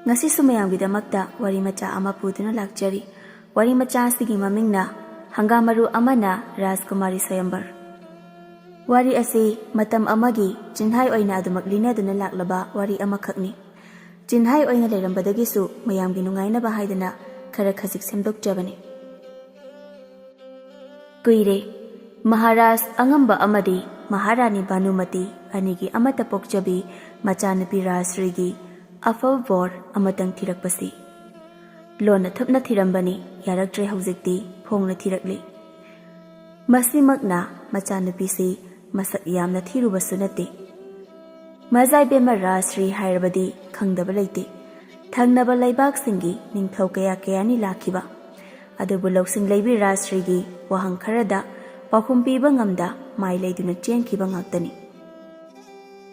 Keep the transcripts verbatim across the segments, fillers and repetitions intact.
ꯉꯁꯤꯁꯨ ꯃꯌꯥꯝꯒꯤꯗꯃꯛꯇ ꯋꯥꯔꯤ ꯃꯆꯥ ꯑꯃ ꯄꯨꯗꯨꯅ ꯂꯥꯛꯆꯔꯤ꯫ ꯋꯥꯔꯤ ꯃꯆꯥ ꯑꯁꯤꯒꯤ ꯃꯃꯤꯡꯅ ꯍꯪꯒꯥꯝ ꯃꯔꯨ ꯑꯃꯅ ꯔꯥꯖꯀꯨꯃꯥꯔꯤ ꯁ꯭ꯋꯌꯝꯕꯔ꯫ ꯋꯥꯔꯤ ꯑꯁꯤ ꯃꯇꯝ ꯑꯃꯒꯤ ꯆꯤꯟꯍꯥꯏ ꯑꯣꯏꯅ ꯑꯗꯨꯃꯛ ꯂꯤꯅꯗꯨꯅ ꯂꯥꯛꯂꯕ ꯋꯥꯔꯤ ꯑꯃꯈꯛꯅꯤ꯫ ꯆꯤꯟꯍꯥꯏ ꯑꯣꯏꯅ ꯂꯩꯔꯝꯕꯗꯒꯤꯁꯨ ꯃꯌꯥꯝꯒꯤ ꯅꯨꯡꯉꯥꯏꯅꯕ ꯍꯥꯏꯗꯅ ꯈꯔ ꯈꯖꯤꯛ ꯁꯦꯝꯗꯣꯛꯆꯕꯅꯤ꯫ ꯀꯨꯏꯔꯦ, ꯃꯍꯥꯔꯥꯖ ꯑꯉꯝꯕ ꯑꯃꯗꯤ ꯃꯍꯥꯔꯥꯅꯤ ꯚꯥꯅꯨꯃꯇꯤ ꯑꯅꯤꯒꯤ ꯑꯃꯠꯇ ꯄꯣꯛꯆꯕꯤ ꯃꯆꯥꯅꯨꯄꯤ ꯔꯥꯖꯁ꯭ꯔꯤꯒꯤ ꯑꯐꯕ ꯕꯣꯔ ꯑꯃꯇꯪ ꯊꯤꯔꯛꯄꯁꯤ꯫ ꯂꯣꯟꯅ ꯊꯨꯞꯅ ꯊꯤꯔꯝꯕꯅꯤ, ꯌꯥꯔꯛꯇ꯭ꯔꯦ, ꯍꯧꯖꯤꯛꯇꯤ ꯐꯣꯡꯅ ꯊꯤꯔꯛꯂꯤ꯫ ꯃꯁꯤꯃꯛꯅ ꯃꯆꯥꯅꯨꯄꯤꯁꯤ ꯃꯁꯛ ꯌꯥꯝꯅ ꯊꯤꯔꯨꯕꯁꯨ ꯅꯠꯇꯦ꯫ ꯃꯖꯥꯏꯕꯦꯝꯃ ꯔꯥꯖꯁ꯭ꯔꯤ ꯍꯥꯏꯔꯕꯗꯤ ꯈꯪꯗꯕ ꯂꯩꯇꯦ꯫ ꯊꯪꯅꯕ ꯂꯩꯕꯥꯛꯁꯤꯡꯒꯤ ꯅꯤꯡꯊꯧ ꯀꯌꯥ ꯀꯌꯥꯅꯤ ꯂꯥꯛꯈꯤꯕ꯫ ꯑꯗꯨꯕꯨ ꯂꯧꯁꯤꯡ ꯂꯩꯕꯤ ꯔꯥꯖꯁ꯭ꯔꯤꯒꯤ ꯋꯥꯍꯪ ꯈꯔꯗ ꯄꯥꯎꯈꯨꯝ ꯄꯤꯕ ꯉꯝꯗ ꯃꯥꯏ ꯂꯩꯗꯨꯅ ꯆꯦꯟꯈꯤꯕ ꯉꯥꯛꯇꯅꯤ꯫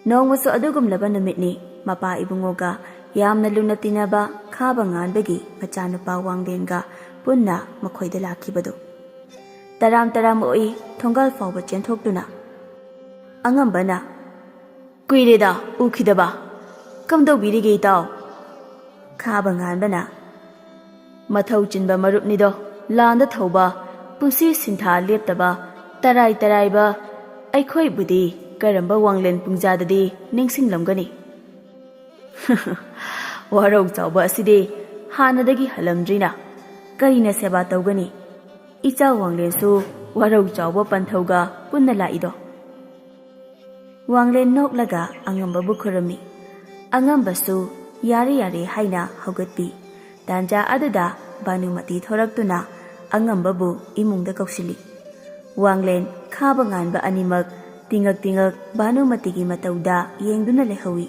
ꯅꯣꯡꯃꯁꯨ ꯑꯗꯨꯒꯨꯝꯂꯕ ꯅꯨꯃꯤꯠꯅꯤ, ꯃꯄꯥ ꯏꯕꯨꯡꯉꯣꯒ ꯌꯥꯝꯅ ꯂꯨꯅ ꯇꯤꯟꯅꯕ ꯈꯥꯕ ꯉꯥꯟꯕꯒꯤ ꯃꯆꯥꯅꯨꯄꯥ ꯋꯥꯡꯂꯦꯟꯒ ꯄꯨꯟꯅ ꯃꯈꯣꯏꯗ ꯂꯥꯛꯈꯤꯕꯗꯨ꯫ ꯇꯔꯥꯝ ꯇꯔꯥꯝ ꯑꯣꯛꯏ ꯊꯣꯡꯒꯥꯜ ꯐꯥꯎꯕ ꯆꯦꯟꯊꯣꯛꯇꯨꯅ꯫ ꯑꯉꯝꯕꯅ, "ꯀꯨꯏꯔꯦꯗ ꯎꯈꯤꯗꯕ꯫ ꯀꯝꯗꯧꯕꯤꯔꯤꯒꯦ ꯏꯇꯥꯎ?" ꯈꯥꯕ ꯉꯥꯟꯕꯅ, "ꯃꯊꯧ ꯆꯤꯟꯕ ꯃꯔꯨꯞꯅꯤꯗꯣ, ꯂꯥꯟꯗ ꯊꯧꯕ, ꯄꯨꯟꯁꯤ ꯁꯤꯟꯊꯥ ꯂꯦꯞꯇꯕ, ꯇꯔꯥꯏ ꯇꯔꯥꯏꯕ ꯑꯩꯈꯣꯏꯕꯨꯗꯤ ꯀꯔꯝꯕ ꯋꯥꯡꯂꯦꯟ ꯄꯨꯡꯖꯥꯗꯗꯤ ꯅꯤꯡꯁꯤꯡꯂꯝꯒꯅꯤ?" "ꯋꯥꯔꯧ ꯆꯥꯎꯕ ꯑꯁꯤꯗꯤ ꯍꯥꯟꯅꯗꯒꯤ ꯍꯜꯂꯝꯗ꯭ꯔꯤꯅ ꯀꯔꯤꯅ ꯁꯦꯕꯥ ꯇꯧꯒꯅꯤ? ꯏꯆꯥ ꯋꯥꯡꯂꯦꯟꯁꯨ ꯋꯥꯔꯧ ꯆꯥꯎꯕ ꯄꯟꯊꯧꯒ ꯄꯨꯟꯅ ꯂꯥꯛꯏꯗꯣ?" ꯋꯥꯡꯂꯦꯟ ꯅꯣꯛꯂꯒ ꯑꯉꯝꯕꯕꯨ ꯈꯨꯔꯨꯝꯃꯤ꯫ ꯑꯉꯝꯕꯁꯨ "ꯌꯥꯔꯦ, ꯌꯥꯔꯦ" ꯍꯥꯏꯅ ꯍꯧꯒꯠꯄꯤ꯫ ꯇꯥꯟꯖꯥ ꯑꯗꯨꯗ ꯚꯥꯅꯨꯃꯇꯤ ꯊꯣꯔꯛꯇꯨꯅ ꯑꯉꯝꯕꯕꯨ ꯏꯃꯨꯡꯗ ꯀꯧꯁꯤꯜꯂꯤ꯫ ꯋꯥꯡꯂꯦꯟ ꯈꯥꯕ ꯉꯥꯟꯕ ꯑꯅꯤꯃꯛ ꯇꯤꯉꯛ ꯇꯤꯉꯛ ꯚꯥꯅꯨꯃꯇꯤꯒꯤ ꯃꯇꯧꯗ ꯌꯦꯡꯗꯨꯅ ꯂꯩꯍꯧꯏ꯫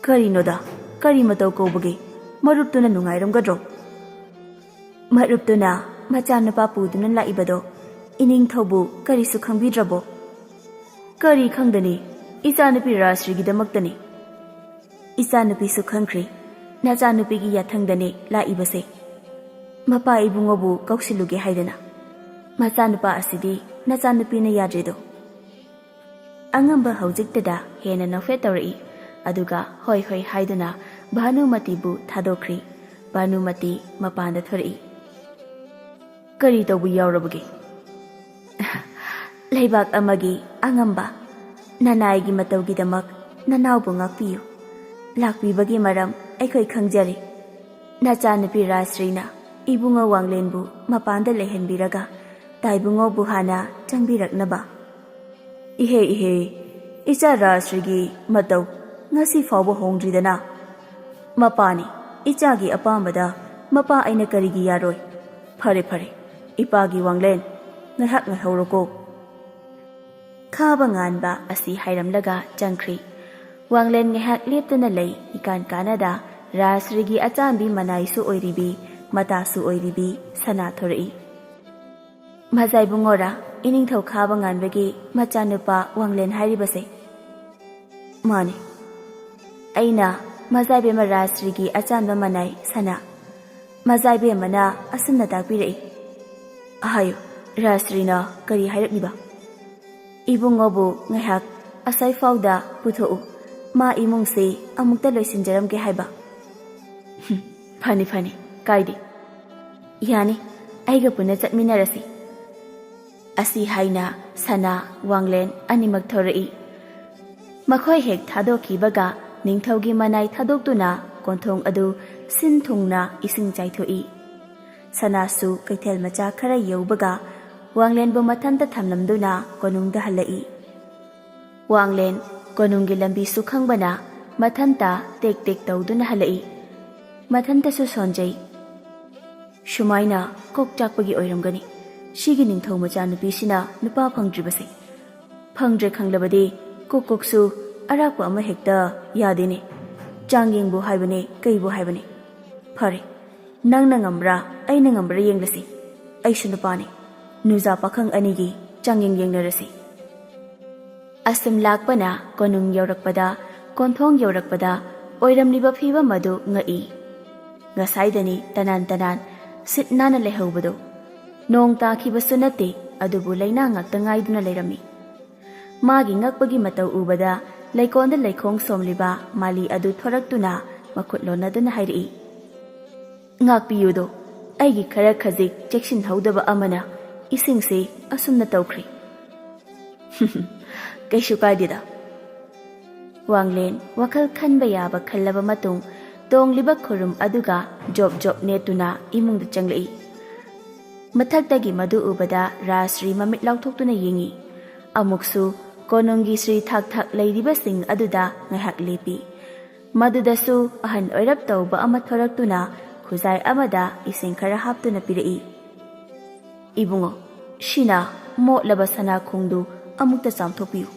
"ꯀꯔꯤꯅꯣꯗ, ꯀꯔꯤ ꯃꯇꯧ ꯀꯧꯕꯒꯦ? ꯃꯔꯨꯞꯇꯨꯅ ꯅꯨꯡꯉꯥꯏꯔꯝꯒꯗ꯭ꯔꯣ?" "ꯃꯔꯨꯞꯇꯨꯅ ꯃꯆꯥꯅꯨꯄꯥ ꯄꯨꯗꯨꯅ ꯂꯥꯛꯏꯕꯗꯣ ꯏꯅꯤꯡꯊꯧꯕꯨ ꯀꯔꯤꯁꯨ ꯈꯪꯕꯤꯗ꯭ꯔꯕꯣ?" "ꯀꯔꯤ ꯈꯪꯗꯅꯤ, ꯏꯆꯥꯅꯨꯄꯤ ꯔꯥꯖꯁ꯭ꯔꯤꯒꯤꯗꯃꯛꯇꯅꯤ꯫" "ꯏꯆꯥꯅꯨꯄꯤꯁꯨ ꯈꯪꯈ꯭ꯔꯦ, ꯅꯆꯥꯅꯨꯄꯤꯒꯤ ꯌꯥꯊꯪꯗꯅꯦ ꯂꯥꯛꯏꯕꯁꯦ꯫ ꯃꯄꯥ ꯏꯕꯨꯡꯉꯣꯕꯨ ꯀꯧꯁꯤꯜꯂꯨꯒꯦ ꯍꯥꯏꯗꯅ꯫ ꯃꯆꯥꯅꯨꯄꯥ ꯑꯁꯤꯗꯤ ꯅꯆꯥꯅꯨꯄꯤꯅ ꯌꯥꯗ꯭ꯔꯦꯗꯣ꯫" ꯑꯉꯝꯕ ꯍꯧꯖꯤꯛꯇꯗ ꯍꯦꯟꯅ ꯅꯣꯛꯐꯦꯠ ꯇꯧꯔꯛꯏ꯫ ꯑꯗꯨꯒ ꯍꯣꯏ ꯍꯣꯏ ꯍꯥꯏꯗꯨꯅ ꯚꯥꯅꯨꯃꯇꯤꯕꯨ ꯊꯥꯗꯣꯛꯈ꯭ꯔꯤ꯫ ꯚꯥꯅꯨꯃꯇꯤ ꯃꯄꯥꯟꯗ ꯊꯣꯔꯛꯏ꯫ "ꯀꯔꯤ ꯇꯧꯕ ꯌꯥꯎꯔꯕꯒꯦ?" "ꯂꯩꯕꯥꯛ ꯑꯃꯒꯤ ꯑꯉꯝꯕ ꯅꯅꯥꯏꯒꯤ ꯃꯇꯧꯒꯤꯗꯃꯛ ꯅꯅꯥꯎꯕꯨ ꯉꯥꯛꯄꯤꯌꯨ꯫ ꯂꯥꯛꯄꯤꯕꯒꯤ ꯃꯔꯝ ꯑꯩꯈꯣꯏ ꯈꯪꯖꯔꯦ꯫ ꯅꯆꯥꯅꯨꯄꯤ ꯔꯥꯖꯁ꯭ꯔꯤꯅ ꯏꯕꯨꯡꯉꯣ ꯋꯥꯡꯂꯦꯟꯕꯨ ꯃꯄꯥꯟꯗ ꯂꯩꯍꯟꯕꯤꯔꯒ ꯇꯥꯏꯕꯨꯡꯉꯣꯕꯨ ꯍꯥꯟꯅ ꯆꯪꯕꯤꯔꯛꯅꯕ꯫" "ꯏꯍꯦ, ꯏꯍꯦ, ꯏꯆꯥ ꯔꯥꯖꯁ꯭ꯔꯤꯒꯤ ꯃꯇꯧ ꯉꯁꯤ ꯐꯥꯎꯕ ꯍꯣꯡꯗ꯭ꯔꯤꯗꯅ꯫ ꯃꯄꯥꯅꯤ, ꯏꯆꯥꯒꯤ ꯑꯄꯥꯝꯕꯗ ꯃꯄꯥ ꯑꯩꯅ ꯀꯔꯤꯒꯤ ꯌꯥꯔꯣꯏ? ꯐꯔꯦ, ꯐꯔꯦ, ꯏꯄꯥꯒꯤ ꯋꯥꯡꯂꯦꯟ, ꯉꯥꯏꯍꯥꯛ ꯉꯥꯏꯍꯧꯔꯣꯀꯣ꯫" ꯈꯥꯕ ꯉꯥꯟꯕ ꯑꯁꯤ ꯍꯥꯏꯔꯝꯂꯒ ꯆꯪꯈ꯭ꯔꯤ꯫ ꯋꯥꯡꯂꯦꯟ ꯉꯥꯏꯍꯥꯛ ꯂꯦꯞꯇꯅ ꯂꯩ꯫ ꯏꯀꯥꯟ ꯀꯥꯟꯅꯗ ꯔꯥꯖꯁ꯭ꯔꯤꯒꯤ ꯑꯆꯥꯟꯕꯤ ꯃꯅꯥꯏꯁꯨ ꯑꯣꯏꯔꯤꯕꯤ, ꯃꯇꯥꯁꯨ ꯑꯣꯏꯔꯤꯕꯤ ꯁꯅꯥ ꯊꯣꯔꯛꯏ꯫ "ꯃꯖꯥꯏꯕꯨꯡꯉꯣꯔꯥ, ꯏꯅꯤꯡꯊꯧ ꯈꯥꯕ ꯉꯥꯟꯕꯒꯤ ꯃꯆꯥꯅꯨꯄꯥ ꯋꯥꯡꯂꯦꯟ ꯍꯥꯏꯔꯤꯕꯁꯦ?" "ꯃꯥꯅꯤ꯫ ꯑꯩꯅ ꯃꯖꯥꯏꯕꯦꯝꯃ ꯔꯥꯖꯁ꯭ꯔꯤꯒꯤ ꯑꯆꯥꯟꯕ ꯃꯅꯥꯏ ꯁꯅꯥ꯫" ꯃꯖꯥꯏꯕꯦꯝꯃꯅ ꯑꯁꯨꯝꯅ ꯇꯥꯛꯄꯤꯔꯛꯏ꯫ "ꯍꯥꯏꯌꯨ, ꯔꯥꯖꯁ꯭ꯔꯤꯅ ꯀꯔꯤ ꯍꯥꯏꯔꯛꯂꯤꯕ?" "ꯏꯕꯨꯡꯉꯣꯕꯨ ꯉꯥꯏꯍꯥꯛ ꯑꯁꯥꯏꯐꯥꯎꯗ ꯄꯨꯊꯣꯛꯎ꯫ ꯃꯥ ꯏꯃꯨꯡꯁꯤ ꯑꯃꯨꯛꯇ ꯂꯣꯏꯁꯤꯟꯖꯔꯝꯒꯦ ꯍꯥꯏꯕ꯫" "ꯍꯨꯝ, ꯐꯅꯤ, ꯐꯅꯤ, ꯀꯥꯏꯗꯦ꯫" "ꯌꯥꯅꯤ, ꯑꯩꯒ ꯄꯨꯟꯅ ꯆꯠꯃꯤꯟꯅꯔꯁꯤ꯫" ꯑꯁꯤ ꯍꯥꯏꯅ ꯁꯅꯥ, ꯋꯥꯡꯂꯦꯟ ꯑꯅꯤꯃꯛ ꯊꯣꯔꯛꯏ꯫ ꯃꯈꯣꯏ ꯍꯦꯛ ꯊꯥꯗꯣꯛꯈꯤꯕꯒ ꯅꯤꯡꯊꯧꯒꯤ ꯃꯅꯥꯏ ꯊꯥꯗꯣꯛꯇꯨꯅ ꯀꯣꯟꯊꯣꯡ ꯑꯗꯨ ꯁꯤꯟ ꯊꯨꯡꯅ ꯏꯁꯤꯡ ꯆꯥꯏꯊꯣꯛꯏ꯫ ꯁꯅꯥꯁꯨ ꯀꯩꯊꯦꯜ ꯃꯆꯥ ꯈꯔ ꯌꯧꯕꯒ ꯋꯥꯡꯂꯦꯟꯕꯨ ꯃꯊꯟꯇ ꯊꯝꯂꯝꯗꯨꯅ ꯀꯣꯅꯨꯡꯗ ꯍꯜꯂꯛꯏ꯫ ꯋꯥꯡꯂꯦꯟ ꯀꯣꯅꯨꯡꯒꯤ ꯂꯝꯕꯤꯁꯨ ꯈꯪꯕꯅ ꯃꯊꯟꯇ ꯇꯦꯛ ꯇꯦꯛ ꯇꯧꯗꯨꯅ ꯍꯜꯂꯛꯏ꯫ ꯃꯊꯟꯇꯁꯨ ꯁꯣꯟꯖꯩ꯫ "ꯁꯨꯃꯥꯏꯅ ꯀꯣꯛ ꯆꯥꯛꯄꯒꯤ ꯑꯣꯏꯔꯝꯒꯅꯤ ꯁꯤꯒꯤ ꯅꯤꯡꯊꯧ ꯃꯆꯥꯅꯨꯄꯤꯁꯤꯅ ꯅꯨꯄꯥ ꯐꯪꯗ꯭ꯔꯤꯕꯁꯦ꯫ ꯐꯪꯗ꯭ꯔꯦ ꯈꯪꯂꯕꯗꯤ ꯀꯨꯛ ꯀꯨꯛꯁꯨ ꯑꯔꯥꯛꯄ ꯑꯃ ꯍꯦꯛꯇ ꯌꯥꯗꯦꯅꯦ꯫ ꯆꯥꯡꯌꯦꯡꯕꯨ ꯍꯥꯏꯕꯅꯦ, ꯀꯩꯕꯨ ꯍꯥꯏꯕꯅꯦ꯫ ꯐꯔꯦ, ꯅꯪꯅ ꯉꯝꯕ꯭ꯔꯥ, ꯑꯩꯅ ꯉꯝꯕ꯭ꯔꯥ ꯌꯦꯡꯂꯁꯤ꯫ ꯑꯩꯁꯨ ꯅꯨꯄꯥꯅꯤ꯫ ꯅꯨꯖꯥ ꯄꯥꯈꯪ ꯑꯅꯤꯒꯤ ꯆꯥꯡꯌꯦꯡ ꯌꯦꯡꯅꯔꯁꯤ꯫" ꯑꯁꯨꯝ ꯂꯥꯛꯄꯅ ꯀꯣꯅꯨꯡ ꯌꯧꯔꯛꯄꯗ, ꯀꯣꯟꯊꯣꯡ ꯌꯧꯔꯛꯄꯗ ꯑꯣꯏꯔꯝꯂꯤꯕ ꯐꯤꯕꯝ ꯑꯗꯨ ꯉꯛꯏ꯫ ꯉꯁꯥꯏꯗꯅꯤ ꯇꯅꯥꯟ ꯇꯅꯥꯟ ꯁꯤꯠ ꯅꯥꯟꯅ ꯂꯩꯍꯧꯕꯗꯨ꯫ ꯅꯣꯡ ꯇꯥꯈꯤꯕꯁꯨ ꯅꯠꯇꯦ, ꯑꯗꯨꯕꯨ ꯂꯩꯅꯥ ꯉꯥꯛꯇ ꯉꯥꯏꯗꯨꯅ ꯂꯩꯔꯝꯃꯤ꯫ ꯃꯥꯒꯤ ꯉꯛꯄꯒꯤ ꯃꯇꯧ ꯎꯕꯗ ꯂꯩꯀꯣꯜꯗ ꯂꯩꯈꯣꯡ ꯁꯣꯝꯂꯤꯕ ꯃꯥꯂꯤ ꯑꯗꯨ ꯊꯣꯔꯛꯇꯨꯅ ꯃꯈꯨꯠ ꯂꯣꯟꯅꯗꯨꯅ ꯍꯥꯏꯔꯛꯏ꯫ "ꯉꯥꯛꯄꯤꯌꯨꯗꯣ, ꯑꯩꯒꯤ ꯈꯔ ꯈꯖꯤꯛ ꯆꯦꯛꯁꯤꯟꯍꯧꯗꯕ ꯑꯃꯅ ꯏꯁꯤꯡꯁꯤ ꯑꯁꯨꯝꯅ ꯇꯧꯈ꯭ꯔꯦ꯫" "ꯀꯩꯁꯨ ꯀꯥꯏꯗꯦꯗ꯫" ꯋꯥꯡꯂꯦꯟ ꯋꯥꯈꯜ ꯈꯟꯕ ꯌꯥꯕ ꯈꯜꯂꯕ ꯃꯇꯨꯡ, ꯇꯣꯡꯂꯤꯕ ꯈꯨꯔꯨꯝ ꯑꯗꯨꯒ ꯖꯣꯞ ꯖꯣꯞ ꯅꯦꯠꯇꯨꯅ ꯏꯃꯨꯡꯗ ꯆꯪꯂꯛꯏ꯫ ꯃꯊꯛꯇꯒꯤ ꯃꯗꯨ ꯎꯕꯗ ꯔꯥꯖꯁ꯭ꯔꯤ ꯃꯃꯤꯠ ꯂꯥꯎꯊꯣꯛꯇꯨꯅ ꯌꯦꯡꯏ꯫ ꯑꯃꯨꯛꯁꯨ ꯀꯣꯅꯨꯡꯒꯤ ꯁ꯭ꯔꯤ ꯊꯥꯛ ꯊꯥꯛ ꯂꯩꯔꯤꯕꯁꯤꯡ ꯑꯗꯨꯗ ꯉꯥꯏꯍꯥꯛ ꯂꯦꯞꯄꯤ꯫ ꯃꯗꯨꯗꯁꯨ ꯑꯍꯟ ꯑꯣꯏꯔꯞ ꯇꯧꯕ ꯑꯃ ꯊꯣꯔꯛꯇꯨꯅ ꯈꯨꯖꯥꯏ ꯑꯃꯗ ꯏꯁꯤꯡ ꯈꯔ ꯍꯥꯞꯇꯨꯅ ꯄꯤꯔꯛꯏ꯫ "ꯏꯕꯨꯡꯉꯣ, ꯁꯤꯅ ꯃꯣꯠꯂꯕ ꯁꯅꯥ ꯈꯣꯡꯗꯨ ꯑꯃꯨꯛꯇ ꯆꯥꯝꯊꯣꯛꯄꯤꯌꯨ꯫"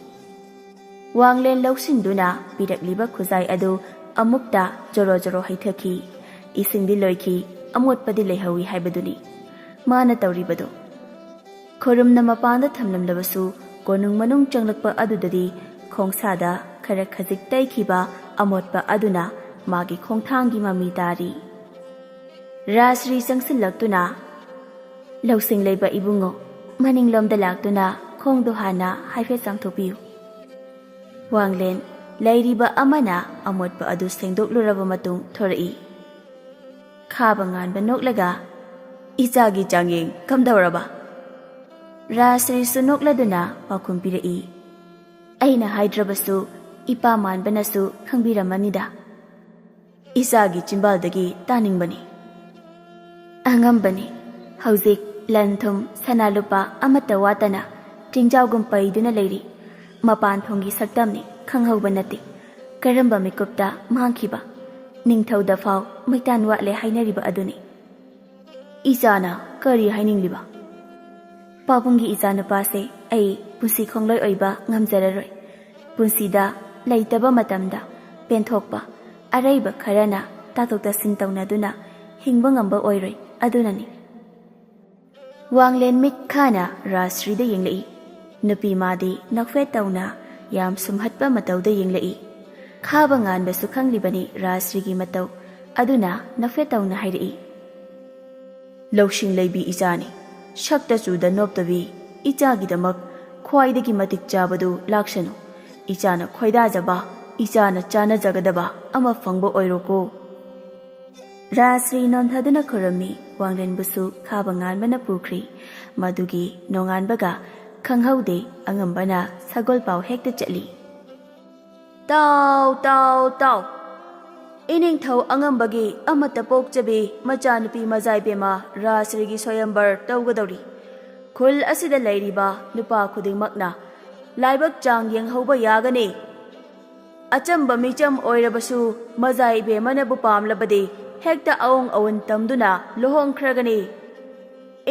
ꯋꯥꯡꯂꯦꯟ ꯂꯧꯁꯤꯟꯗꯨꯅ ꯄꯤꯔꯛꯂꯤꯕ ꯈꯨꯖꯥꯏ ꯑꯗꯨ ꯑꯃꯨꯛꯇ ꯖꯣꯔꯣ ꯖꯣꯔꯣ ꯍꯩꯊꯈꯤ꯫ ꯏꯁꯤꯡꯗꯤ ꯂꯣꯏꯈꯤ, ꯑꯃꯣꯠꯄꯗꯤ ꯂꯩꯍꯧꯏ ꯍꯥꯏꯕꯗꯨꯅꯤ꯫ ꯃꯥꯅ ꯇꯧꯔꯤꯕꯗꯣ꯫ ꯈꯨꯔꯨꯝꯅ ꯃꯄꯥꯟꯗ ꯊꯝꯂꯝꯂꯕꯁꯨ, ꯀꯣꯅꯨꯡ ꯃꯅꯨꯡ ꯆꯪꯂꯛꯄ ꯑꯗꯨꯗꯗꯤ ꯈꯣꯡꯁꯥꯗ ꯈꯔ ꯈꯖꯤꯛ ꯇꯩꯈꯤꯕ ꯑꯃꯣꯠꯄ ꯑꯗꯨꯅ ꯃꯥꯒꯤ ꯈꯣꯡꯊꯥꯡꯒꯤ ꯃꯃꯤ ꯇꯥꯔꯤ꯫ ꯔꯥꯖꯁ꯭ꯔꯤ ꯆꯪꯁꯤꯜꯂꯛꯇꯨꯅ, "ꯂꯧꯁꯤꯡ ꯂꯩꯕ ꯏꯕꯨꯡꯉꯣ, ꯃꯅꯤꯡꯂꯣꯝꯗ ꯂꯥꯛꯇꯨꯅ ꯈꯣꯡꯗꯣ ꯍꯥꯟꯅ ꯍꯥꯏꯐꯦꯠ ꯆꯥꯝꯊꯣꯛꯄꯤꯌꯨ꯫" ꯋꯥꯡꯂꯦꯟ ꯂꯩꯔꯤꯕ ꯑꯃꯅ ꯑꯃꯣꯠꯄ ꯑꯗꯨ ꯁꯦꯡꯗꯣꯛꯂꯨꯔꯕ ꯃꯇꯨꯡ ꯊꯣꯔꯛꯏ꯫ ꯈꯥꯕ ꯉꯥꯟꯕ ꯅꯣꯛꯂꯒ, "ꯏꯆꯥꯒꯤ ꯆꯥꯡꯌꯦꯡ ꯀꯝꯗꯧꯔꯕ?" ꯔꯥꯖꯁ꯭ꯔꯤꯁꯨ ꯅꯣꯛꯂꯗꯨꯅ ꯄꯥꯎꯈꯨꯝ ꯄꯤꯔꯛꯏ꯫ "ꯑꯩꯅ ꯍꯥꯏꯗ꯭ꯔꯕꯁꯨ ꯏꯄꯥ ꯃꯥꯟꯕꯅꯁꯨ ꯈꯪꯕꯤꯔꯝꯃꯅꯤꯗ꯫ ꯏꯆꯥꯒꯤ ꯆꯤꯟꯕꯥꯜꯗꯒꯤ ꯇꯥꯅꯤꯡꯕꯅꯤ꯫" "ꯑꯉꯝꯕꯅꯤ꯫ ꯍꯧꯖꯤꯛ ꯂꯟ ꯊꯨꯝ ꯁꯅꯥ ꯂꯨꯄꯥ ꯑꯃꯠꯇ ꯋꯥꯠꯇꯅ ꯆꯤꯡꯖꯥꯎꯒꯨꯝ ꯄꯩꯗꯨꯅ ꯂꯩꯔꯤ꯫ ꯃꯄꯥꯟ ꯊꯣꯡꯒꯤ ꯁꯛꯇꯝꯅꯤ, ꯈꯪꯍꯧꯕ ꯅꯠꯇꯦ꯫ ꯀꯔꯝꯕ ꯃꯤꯀꯨꯞꯇ ꯃꯥꯡꯈꯤꯕ? ꯅꯤꯡꯊꯧꯗ ꯐꯥꯎ ꯃꯩꯇꯥꯟ ꯋꯥꯠꯂꯦ ꯍꯥꯏꯅꯔꯤꯕ ꯑꯗꯨꯅꯤ꯫" "ꯏꯆꯥꯅ ꯀꯔꯤ ꯍꯥꯏꯅꯤꯡꯂꯤꯕ?" "ꯄꯥꯕꯨꯡꯒꯤ ꯏꯆꯥꯅꯨꯄꯥꯁꯦ ꯑꯩ ꯄꯨꯟꯁꯤ ꯈꯣꯡꯂꯣꯏ ꯑꯣꯏꯕ ꯉꯝꯖꯔꯔꯣꯏ꯫ ꯄꯨꯟꯁꯤꯗ ꯂꯩꯇꯕ ꯃꯇꯝꯗ ꯄꯦꯟꯊꯣꯛꯄ, ꯑꯔꯩꯕ ꯈꯔꯅ ꯇꯥꯊꯣꯛ ꯇꯥꯁꯤꯟ ꯇꯧꯅꯗꯨꯅ ꯍꯤꯡꯕ ꯉꯝꯕ ꯑꯣꯏꯔꯣꯏ, ꯑꯗꯨꯅꯅꯤ꯫" ꯋꯥꯡꯂꯦꯟ ꯃꯤꯠ ꯈꯥꯅ ꯔꯥꯖꯁ꯭ꯔꯤꯗ ꯌꯦꯡꯂꯛꯏ꯫ ꯅꯨꯄꯤ ꯃꯥꯗꯤ ꯅꯣꯛꯐꯦꯠ ꯇꯧꯅ ꯌꯥꯝ ꯁꯨꯝꯍꯠꯄ ꯃꯇꯧꯗ ꯌꯦꯡꯂꯛꯏ꯫ ꯈꯥꯕ ꯉꯥꯟꯕꯁꯨ ꯈꯪꯂꯤꯕꯅꯤ ꯔꯥꯖꯁ꯭ꯔꯤꯒꯤ ꯃꯇꯧ, ꯑꯗꯨꯅ ꯅꯣꯛꯐꯦꯠ ꯇꯧꯅ ꯍꯥꯏꯔꯛꯏ꯫ "ꯂꯧꯁꯤꯡ ꯂꯩꯕꯤ ꯏꯆꯥꯅꯤ꯫ ꯁꯛꯇ ꯆꯨꯗ ꯅꯣꯞꯇꯕꯤ ꯏꯆꯥꯒꯤꯗꯃꯛ ꯈ꯭ꯋꯥꯏꯗꯒꯤ ꯃꯇꯤꯛ ꯆꯥꯕꯗꯨ ꯂꯥꯛꯁꯅꯨ꯫ ꯏꯆꯥꯅ ꯈꯣꯏꯗꯥꯖꯕ ꯏꯆꯥꯅ ꯆꯥꯅꯖꯒꯗꯕ ꯑꯃ ꯐꯪꯕ ꯑꯣꯏꯔꯣꯀꯣ꯫ ꯔꯥꯖꯁ꯭ꯔꯤ ꯅꯣꯟꯊꯗꯨꯅ ꯈꯨꯔꯨꯝꯃꯤ꯫ ꯋꯥꯡꯂꯦꯟꯕꯨꯁꯨ ꯈꯥꯕ ꯉꯥꯟꯕꯅ ꯄꯨꯈ꯭ꯔꯤ꯫ ꯃꯗꯨꯒꯤ ꯅꯣꯡꯉꯥꯟꯕꯒ ꯈꯪꯍꯧꯗꯦ, ꯑꯉꯝꯕꯅ ꯁꯒꯣꯜ ꯄꯥꯎ ꯍꯦꯛꯇ ꯆꯠꯂꯤ꯫ "ꯇꯥꯎ, ꯇꯥꯎ, ꯇꯥꯎ! ꯏꯅꯤꯡꯊꯧ ꯑꯉꯝꯕꯒꯤ ꯑꯃꯠꯇ ꯄꯣꯛꯆꯕꯤ ꯃꯆꯥꯅꯨꯄꯤ ꯃꯖꯥꯏꯕꯦꯝꯃ ꯔꯥꯖꯁ꯭ꯔꯤꯒꯤ ꯁ꯭ꯋꯌꯝꯕꯔ ꯇꯧꯒꯗꯧꯔꯤ꯫ ꯈꯨꯜ ꯑꯁꯤꯗ ꯂꯩꯔꯤꯕ ꯅꯨꯄꯥ ꯈꯨꯗꯤꯡꯃꯛꯅ ꯂꯥꯏꯕꯛ ꯆꯥꯡ ꯌꯦꯡꯍꯧꯕ ꯌꯥꯒꯅꯤ꯫ ꯑꯆꯝꯕ ꯃꯤꯆꯝ ꯑꯣꯏꯔꯕꯁꯨ ꯃꯖꯥꯏꯕꯦꯝꯃꯅꯕꯨ ꯄꯥꯝꯂꯕꯗꯤ ꯍꯦꯛꯇ ꯑꯑꯣꯡ ꯑꯑꯣꯟ ꯇꯝꯗꯨꯅ ꯂꯨꯍꯣꯡꯈ꯭ꯔꯒꯅꯤ꯫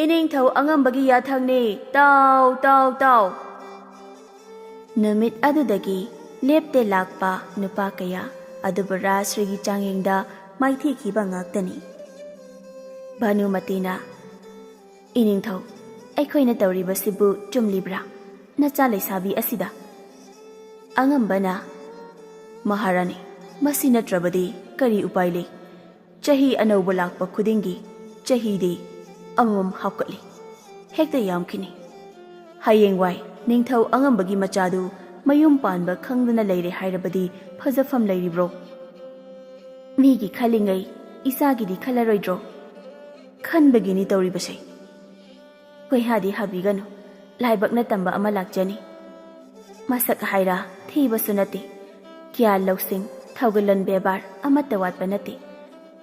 ꯏꯅꯤꯡꯊꯧ ꯑꯉꯝꯕꯒꯤ ꯌꯥꯊꯪꯅꯤ꯫ ꯇꯥꯎ, ꯇꯥꯎ, ꯇꯥꯎ!" ꯅꯨꯃꯤꯠ ꯑꯗꯨꯗꯒꯤ ꯂꯦꯞꯇꯦ ꯂꯥꯛꯄ ꯅꯨꯄꯥ ꯀꯌꯥ ꯑꯗꯨꯕꯨ ꯔꯥꯖꯁ꯭ꯔꯤꯒꯤ ꯆꯥꯡꯌꯦꯡꯗ ꯃꯥꯏꯊꯤꯈꯤꯕ ꯉꯥꯛꯇꯅꯤ꯫ ꯚꯥꯅꯨꯃꯇꯤꯅ, "ꯏꯅꯤꯡꯊꯧ, ꯑꯩꯈꯣꯏꯅ ꯇꯧꯔꯤꯕꯁꯤꯕꯨ ꯆꯨꯝꯂꯤꯕ꯭ꯔꯥ? ꯅꯆꯥ ꯂꯩꯁꯥꯕꯤ ꯑꯁꯤꯗ?" ꯑꯉꯝꯕꯅ, "ꯃꯍꯥꯔꯥꯅꯤ, ꯃꯁꯤ ꯅꯠꯇ꯭ꯔꯕꯗꯤ ꯀꯔꯤ ꯎꯄꯥꯏ ꯂꯩ? ꯆꯍꯤ ꯑꯅꯧꯕ ꯂꯥꯛꯄ ꯈꯨꯗꯤꯡꯒꯤ ꯆꯍꯤꯗꯤ ꯑꯃꯃꯝ ꯍꯥꯞꯀꯠꯂꯤ꯫ ꯍꯦꯛꯇ ꯌꯥꯝꯈꯤꯅꯤ꯫ ꯍꯌꯦꯡꯋꯥꯏ ꯅꯤꯡꯊꯧ ꯑꯉꯝꯕꯒꯤ ꯃꯆꯥꯗꯨ ꯃꯌꯨꯝ ꯄꯥꯟꯕ ꯈꯪꯗꯅ ꯂꯩꯔꯦ ꯍꯥꯏꯔꯕꯗꯤ ꯐꯖꯐꯝ ꯂꯩꯔꯤꯕ꯭ꯔꯣ? ꯃꯤꯒꯤ ꯈꯜꯂꯤꯉꯩ ꯏꯆꯥꯒꯤꯗꯤ ꯈꯜꯂꯔꯣꯏꯗ꯭ꯔꯣ? ꯈꯟꯕꯒꯤꯅꯤ ꯇꯧꯔꯤꯕꯁꯦ꯫ ꯀꯣꯏꯍꯥꯗꯤ ꯍꯥꯕꯤꯒꯅꯨ, ꯂꯥꯏꯕꯛꯅ ꯇꯝꯕ ꯑꯃ ꯂꯥꯛꯆꯅꯤ꯫ ꯃꯁꯛ ꯍꯥꯏꯔ ꯊꯤꯕꯁꯨ ꯅꯠꯇꯦ, ꯒ꯭ꯌꯥꯟ ꯂꯧꯁꯤꯡ, ꯊꯧꯒꯜꯂꯣꯟ ꯕꯦꯕꯥꯔ ꯑꯃꯠꯇ ꯋꯥꯠꯄ ꯅꯠꯇꯦ꯫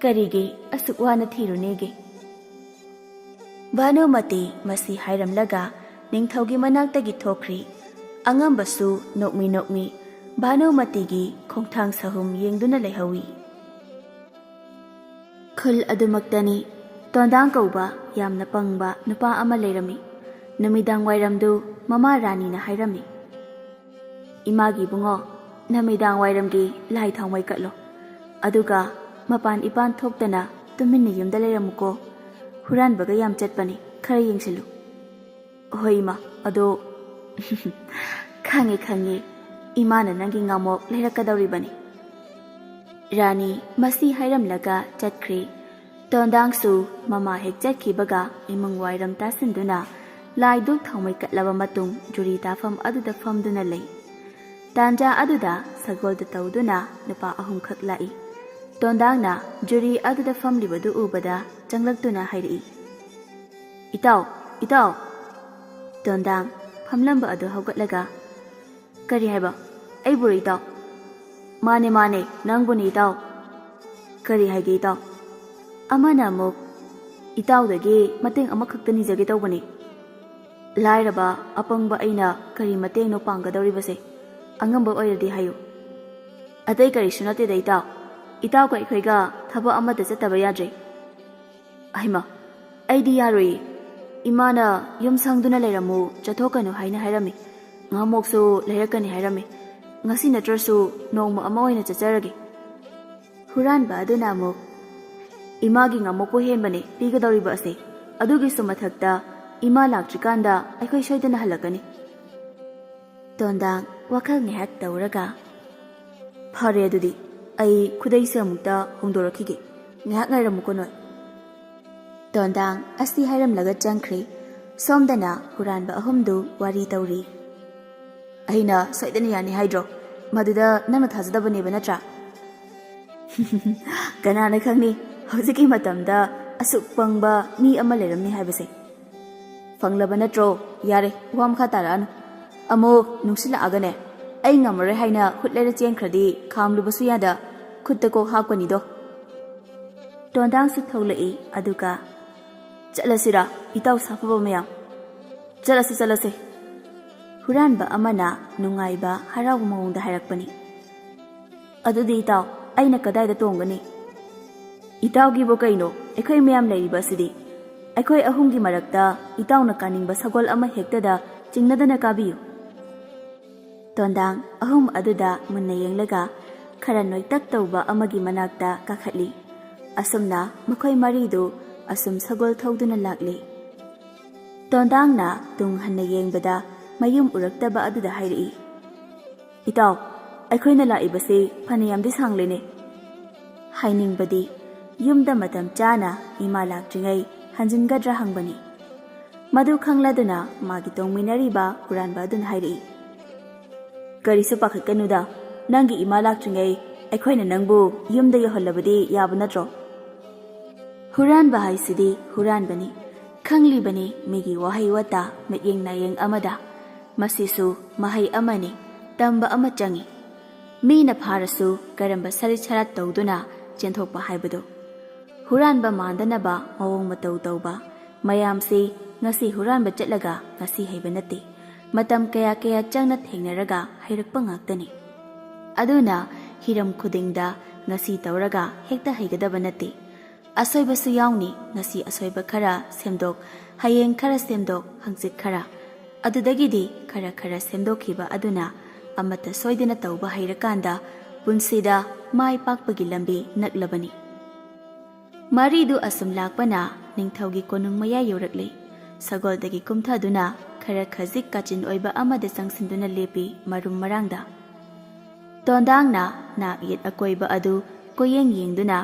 ꯀꯔꯤꯒꯤ ꯑꯁꯨꯛ ꯋꯥꯅ ꯊꯤꯔꯨꯅꯦꯒꯦ?" ꯚꯥꯅꯨꯃꯇꯤ ꯃꯁꯤ ꯍꯥꯏꯔꯝꯂꯒ ꯅꯤꯡꯊꯧꯒꯤ ꯃꯅꯥꯛꯇꯒꯤ ꯊꯣꯛꯈ꯭ꯔꯤ꯫ ꯑꯉꯝꯕꯁꯨ ꯅꯣꯛꯃꯤ ꯅꯣꯛꯃꯤ ꯚꯥꯅꯨꯃꯇꯤꯒꯤ ꯈꯣꯡꯊꯥꯡ ꯁꯍꯨꯝ ꯌꯦꯡꯗꯨꯅ ꯂꯩꯍꯧꯏ꯫ ꯈꯨꯜ ꯑꯗꯨꯃꯛꯇꯅꯤ ꯇꯣꯟꯗꯥꯡ ꯀꯧꯕ ꯌꯥꯝꯅ ꯄꯪꯕ ꯅꯨꯄꯥ ꯑꯃ ꯂꯩꯔꯝꯃꯤ꯫ ꯅꯨꯃꯤꯗꯥꯡ ꯋꯥꯏꯔꯝꯗꯨ ꯃꯃꯥ ꯔꯥꯅꯤꯅ ꯍꯥꯏꯔꯝꯃꯤ, "ꯏꯃꯥꯒꯤ ꯏꯕꯨꯡꯉꯣ, ꯅꯨꯃꯤꯗꯥꯡ ꯋꯥꯏꯔꯝꯒꯤ ꯂꯥꯏ ꯊꯥꯎꯃꯩ ꯀꯠꯂꯣ꯫ ꯑꯗꯨꯒ ꯃꯄꯥꯟ ꯏꯄꯥꯟ ꯊꯣꯛꯇꯅ ꯇꯨꯃꯤꯟꯅ ꯌꯨꯝꯗ ꯂꯩꯔꯝꯃꯨꯀꯣ꯫ ꯍꯨꯔꯥꯟꯕꯒ ꯌꯥꯝ ꯆꯠꯄꯅꯤ, ꯈꯔ ꯌꯦꯡꯁꯤꯜꯂꯨ꯫" "ꯍꯣꯏ ꯏꯃꯥ, ꯑꯗꯣ" "ꯈꯪꯉꯦ, ꯈꯪꯉꯦ, ꯏꯃꯥꯅ ꯅꯪꯒꯤ ꯉꯥꯃꯣꯛ ꯂꯩꯔꯛꯀꯗꯧꯔꯤꯕꯅꯤ꯫" ꯔꯥꯅꯤ ꯃꯁꯤ ꯍꯥꯏꯔꯝꯂꯒ ꯆꯠꯈ꯭ꯔꯦ꯫ ꯇꯣꯟꯗꯥꯡꯁꯨ ꯃꯃꯥ ꯍꯦꯛ ꯆꯠꯈꯤꯕꯒ ꯏꯃꯨꯡ ꯋꯥꯏꯔꯝ ꯇꯥꯁꯤꯟꯗꯨꯅ ꯂꯥꯏ ꯙꯨꯛ ꯊꯥꯎꯃꯩ ꯀꯠꯂꯕ ꯃꯇꯨꯡ ꯖꯨꯔꯤ ꯇꯥꯐꯝ ꯑꯗꯨꯗ ꯐꯝꯗꯨꯅ ꯂꯩ꯫ ꯇꯥꯟꯖꯥ ꯑꯗꯨꯗ ꯁꯒꯣꯜꯗ ꯇꯧꯗꯨꯅ ꯅꯨꯄꯥ ꯑꯍꯨꯝꯈꯛ ꯂꯥꯛꯏ꯫ ꯇꯣꯟꯗꯥꯡꯅ ꯖꯨꯔꯤ ꯑꯗꯨꯗ ꯐꯝꯂꯤꯕꯗꯨ ꯎꯕꯗ ꯆꯪꯂꯛꯇꯨꯅ ꯍꯥꯏꯔꯛꯏ, "ꯏꯇꯥꯎ, ꯏꯇꯥꯎ!" ꯇꯣꯟꯗꯥꯡ ꯐꯝꯂꯝꯕ ꯑꯗꯨ ꯍꯧꯒꯠꯂꯒ, "ꯀꯔꯤ ꯍꯥꯏꯕ? ꯑꯩꯕꯨꯔꯣ ꯏꯇꯥꯎ?" "ꯃꯥꯅꯦ, ꯃꯥꯅꯦ, ꯅꯪꯕꯨꯅꯦ ꯏꯇꯥꯎ꯫ ꯀꯔꯤ ꯍꯥꯏꯒꯦ ꯏꯇꯥꯎ?" ꯑꯃꯅ ꯑꯃꯨꯛ, "ꯏꯇꯥꯎꯗꯒꯤ ꯃꯇꯦꯡ ꯑꯃꯈꯛꯇ ꯅꯤꯖꯒꯦ ꯇꯧꯕꯅꯤ꯫ ꯂꯥꯏꯔꯕ ꯑꯄꯪꯕ ꯑꯩꯅ ꯀꯔꯤ ꯃꯇꯦꯡꯅꯣ ꯄꯥꯡꯒꯗꯧꯔꯤꯕꯁꯦ? ꯑꯉꯝꯕ ꯑꯣꯏꯔꯗꯤ ꯍꯥꯏꯌꯨ꯫" "ꯑꯇꯩ ꯀꯔꯤꯁꯨ ꯅꯠꯇꯦꯗ ꯏꯇꯥꯎ, ꯏꯇꯥꯎꯒ ꯑꯩꯈꯣꯏꯒ ꯊꯕꯛ ꯑꯃꯠꯇ ꯆꯠꯇꯕ ꯌꯥꯗ꯭ꯔꯦ꯫" "ꯑꯍꯩꯃ, ꯑꯩꯗꯤ ꯌꯥꯔꯣꯏꯌꯦ꯫ ꯏꯃꯥꯅ ꯌꯨꯝ ꯁꯪꯗꯨꯅ ꯂꯩꯔꯝꯃꯨ, ꯆꯠꯊꯣꯛꯀꯅꯨ ꯍꯥꯏꯅ ꯍꯥꯏꯔꯝꯃꯤ꯫ ꯉꯥꯃꯣꯛꯁꯨ ꯂꯩꯔꯛꯀꯅꯤ ꯍꯥꯏꯔꯝꯃꯤ꯫ ꯉꯁꯤ ꯅꯠꯇ꯭ꯔꯁꯨ ꯅꯣꯡꯃ ꯑꯃ ꯑꯣꯏꯅ ꯆꯠꯆꯔꯒꯦ꯫" ꯍꯨꯔꯥꯟꯕ ꯑꯗꯨꯅ ꯑꯃꯨꯛ, "ꯏꯃꯥꯒꯤ ꯉꯥꯃꯣꯛꯄꯨ ꯍꯦꯟꯕꯅꯦ ꯄꯤꯒꯗꯧꯔꯤꯕ ꯑꯁꯦ꯫ ꯑꯗꯨꯒꯤꯁꯨ ꯃꯊꯛꯇ ꯏꯃꯥ ꯂꯥꯛꯇ꯭ꯔꯤꯀꯥꯟꯗ ꯑꯩꯈꯣꯏ ꯁꯣꯏꯗꯅ ꯍꯜꯂꯛꯀꯅꯤ꯫" ꯇꯣꯟꯗꯥꯡ ꯋꯥꯈꯜ ꯉꯥꯏꯍꯥꯛ ꯇꯧꯔꯒ, "ꯐꯔꯦ ꯑꯗꯨꯗꯤ, ꯑꯩ ꯈꯨꯗꯩꯁꯦ ꯑꯃꯨꯛꯇ ꯍꯣꯡꯗꯣꯔꯛꯈꯤꯒꯦ꯫ ꯉꯥꯏꯍꯥꯛ ꯉꯥꯏꯔꯝꯃꯨꯀꯣ ꯅꯣꯏ꯫" ꯇꯣꯟꯗꯥꯡ ꯑꯁꯤ ꯍꯥꯏꯔꯝꯂꯒ ꯆꯪꯈ꯭ꯔꯦ꯫ ꯁꯣꯝꯗꯅ ꯍꯨꯔꯥꯟꯕ ꯑꯍꯨꯝꯗꯨ ꯋꯥꯔꯤ ꯇꯧꯔꯤ꯫ "ꯑꯩꯅ ꯁꯣꯏꯗꯅ ꯌꯥꯅꯤ ꯍꯥꯏꯗ꯭ꯔꯣ? ꯃꯗꯨꯗ ꯅꯪꯅ ꯊꯥꯖꯗꯕꯅꯦꯕ ꯅꯠꯇ꯭ꯔꯥ?" "ꯀꯅꯥꯅ ꯈꯪꯅꯤ ꯍꯧꯖꯤꯛꯀꯤ ꯃꯇꯝꯗ ꯑꯁꯨꯛ ꯄꯪꯕ ꯃꯤ ꯑꯃ ꯂꯩꯔꯝꯅꯤ ꯍꯥꯏꯕꯁꯦ?" "ꯐꯪꯂꯕ ꯅꯠꯇ꯭ꯔꯣ? ꯌꯥꯔꯦ, ꯋꯥ ꯃꯈꯥ ꯇꯥꯔꯛꯑꯅꯨ꯫ ꯑꯃꯨꯛ ꯅꯨꯡꯁꯤꯜꯂꯛꯑꯒꯅꯦ, ꯑꯩ ꯉꯝꯃꯔꯣꯏ ꯍꯥꯏꯅ ꯈꯨꯠ ꯂꯩꯔ ꯆꯦꯟꯈ꯭ꯔꯗꯤ ꯈꯥꯝꯂꯨꯕꯁꯨ ꯌꯥꯗ ꯈꯨꯠꯇ ꯀꯣꯛ ꯍꯥꯞꯀꯅꯤꯗꯣ꯫" ꯇꯣꯟꯗꯥꯡꯁꯨ ꯊꯣꯛꯂꯛꯏ, ꯑꯗꯨꯒ, "ꯆꯠꯂꯁꯤꯔꯥ, ꯏꯇꯥꯎ ꯁꯥꯐꯕ ꯃꯌꯥꯝ?" "ꯆꯠꯂꯁꯤ, ꯆꯠꯂꯁꯤ꯫" ꯍꯨꯔꯥꯟꯕ ꯑꯃꯅ ꯅꯨꯡꯉꯥꯏꯕ, ꯍꯔꯥꯎꯕ ꯃꯑꯣꯡꯗ ꯍꯥꯏꯔꯛꯄꯅꯤ꯫ "ꯑꯗꯨꯗꯤ ꯏꯇꯥꯎ, ꯑꯩꯅ ꯀꯗꯥꯏꯗ ꯇꯣꯡꯒꯅꯤ?" "ꯏꯇꯥꯎꯒꯤꯕꯨ ꯀꯩꯅꯣ, ꯑꯩꯈꯣꯏ ꯃꯌꯥꯝ ꯂꯩꯔꯤꯕ ꯑꯁꯤꯗꯤ꯫ ꯑꯩꯈꯣꯏ ꯑꯍꯨꯝꯒꯤ ꯃꯔꯛꯇ ꯏꯇꯥꯎꯅ ꯀꯥꯅꯤꯡꯕ ꯁꯒꯣꯜ ꯑꯃ ꯍꯦꯛꯇꯗ ꯆꯤꯡꯅꯗꯅ ꯀꯥꯕꯤꯌꯨ꯫" ꯇꯣꯟꯗꯥꯡ ꯑꯍꯨꯝ ꯑꯗꯨꯗ ꯃꯨꯟꯅ ꯌꯦꯡꯂꯒ ꯈꯔ ꯅꯣꯏꯇꯛ ꯇꯧꯕ ꯑꯃꯒꯤ ꯃꯅꯥꯛꯇ ꯀꯥꯈꯠꯂꯤ꯫ ꯑꯁꯨꯝꯅ ꯃꯈꯣꯏ ꯃꯔꯤꯗꯨ ꯑꯁꯨꯝ ꯁꯒꯣꯜ ꯊꯧꯗꯨꯅ ꯂꯥꯛꯂꯤ꯫ ꯇꯣꯟꯗꯥꯡꯅ ꯇꯨꯡ ꯍꯟꯅ ꯌꯦꯡꯕꯗ ꯃꯌꯨꯝ ꯎꯔꯛꯇꯕ ꯑꯗꯨꯗ ꯍꯥꯏꯔꯛꯏ, "ꯏꯇꯥꯎ, ꯑꯩꯈꯣꯏꯅ ꯂꯥꯛꯏꯕꯁꯤ ꯐꯅꯌꯥꯝꯗꯤ ꯁꯥꯡꯂꯦꯅꯦ꯫" ꯍꯥꯏꯅꯤꯡꯕꯗꯤ ꯌꯨꯝꯗ ꯃꯇꯝ ꯆꯥꯅ ꯏꯃꯥ ꯂꯥꯛꯇ꯭ꯔꯤꯉꯩ ꯍꯟꯖꯤꯟꯒꯗ꯭ꯔꯥ ꯍꯪꯕꯅꯤ꯫ ꯃꯗꯨ ꯈꯪꯂꯗꯨꯅ ꯃꯥꯒꯤ ꯇꯣꯡꯃꯤꯟꯅꯔꯤꯕ ꯍꯨꯔꯥꯟꯕ ꯑꯗꯨꯅ ꯍꯥꯏꯔꯛꯏ, "ꯀꯔꯤꯁꯨ ꯄꯥꯈꯠꯀꯅꯨꯗ, ꯅꯪꯒꯤ ꯏꯃꯥ ꯂꯥꯛꯇ꯭ꯔꯤꯉꯩ ꯑꯩꯈꯣꯏꯅ ꯅꯪꯕꯨ ꯌꯨꯝꯗ ꯌꯧꯍꯜꯂꯕꯗꯤ ꯌꯥꯕ ꯅꯠꯇ꯭ꯔꯣ?" ꯍꯨꯔꯥꯟꯕ ꯍꯥꯏꯁꯤꯗꯤ ꯍꯨꯔꯥꯟꯕꯅꯤ, ꯈꯪꯂꯤꯕꯅꯤ ꯃꯤꯒꯤ ꯋꯥꯍꯩ ꯋꯥꯇꯥ, ꯃꯤꯠꯌꯦꯡ ꯅꯥꯌꯦꯡ ꯑꯃꯗ꯫ ꯃꯁꯤꯁꯨ ꯃꯍꯩ ꯑꯃꯅꯤ, ꯇꯝꯕ ꯑꯃ ꯆꯪꯏ꯫ ꯃꯤꯅ ꯐꯥꯔꯁꯨ ꯀꯔꯝꯕ ꯁꯔꯤꯠ ꯁꯔꯥꯠ ꯇꯧꯗꯨꯅ ꯆꯦꯟꯊꯣꯛꯄ ꯍꯥꯏꯕꯗꯨ꯫ ꯍꯨꯔꯥꯟꯕ ꯃꯥꯟꯗꯅꯕ ꯃꯑꯣꯡ ꯃꯇꯧ ꯇꯧꯕ ꯃꯌꯥꯝꯁꯤ ꯉꯁꯤ ꯍꯨꯔꯥꯟꯕ ꯆꯠꯂꯒ ꯉꯁꯤ ꯍꯩꯕ ꯅꯠꯇꯦ꯫ ꯃꯇꯝ ꯀꯌꯥ ꯀꯌꯥ ꯆꯪꯅ ꯊꯦꯡꯅꯔꯒ ꯍꯩꯔꯛꯄ ꯉꯥꯛꯇꯅꯤ꯫ ꯑꯗꯨꯅ ꯍꯤꯔꯝ ꯈꯨꯗꯤꯡꯗ ꯉꯁꯤ ꯇꯧꯔꯒ ꯍꯦꯛꯇ ꯍꯩꯒꯗꯕ ꯅꯠꯇꯦ꯫ ꯑꯁꯣꯏꯕꯁꯨ ꯌꯥꯎꯅꯤ, ꯉꯁꯤ ꯑꯁꯣꯏꯕ ꯈꯔ ꯁꯦꯝꯗꯣꯛ, ꯍꯌꯦꯡ ꯈꯔ ꯁꯦꯝꯗꯣꯛ, ꯍꯪꯆꯤꯠ ꯈꯔ꯫ ꯑꯗꯨꯗꯒꯤꯗꯤ ꯈꯔ ꯈꯔ ꯁꯦꯝꯗꯣꯛꯈꯤꯕ ꯑꯗꯨꯅ ꯑꯃꯠꯇ ꯁꯣꯏꯗꯅ ꯇꯧꯕ ꯍꯩꯔꯀꯥꯟꯗ ꯄꯨꯟꯁꯤꯗ ꯃꯥꯏ ꯄꯥꯛꯄꯒꯤ ꯂꯝꯕꯤ ꯅꯛꯂꯕꯅꯤ꯫ ꯃꯔꯤꯗꯨ ꯑꯁꯨꯝ ꯂꯥꯛꯄꯅ ꯅꯤꯡꯊꯧꯒꯤ ꯀꯣꯅꯨꯡ ꯃꯌꯥ ꯌꯧꯔꯛꯂꯦ꯫ ꯁꯒꯣꯜꯗꯒꯤ ꯀꯨꯝꯊꯗꯨꯅ ꯈꯔ ꯈꯖꯤꯛ ꯀꯥꯆꯤꯟ ꯑꯣꯏꯕ ꯑꯃꯗ ꯆꯪꯁꯤꯟꯗꯨꯅ ꯂꯦꯞꯄꯤ ꯃꯔꯨꯝ ꯃꯔꯥꯡꯗ꯫ ꯇꯣꯟꯗꯥꯡꯅ ꯅꯥꯛ ꯌꯦꯠ ꯑꯀꯣꯏꯕ ꯑꯗꯨ ꯀꯣꯏꯌꯦꯡ ꯌꯦꯡꯗꯨꯅ,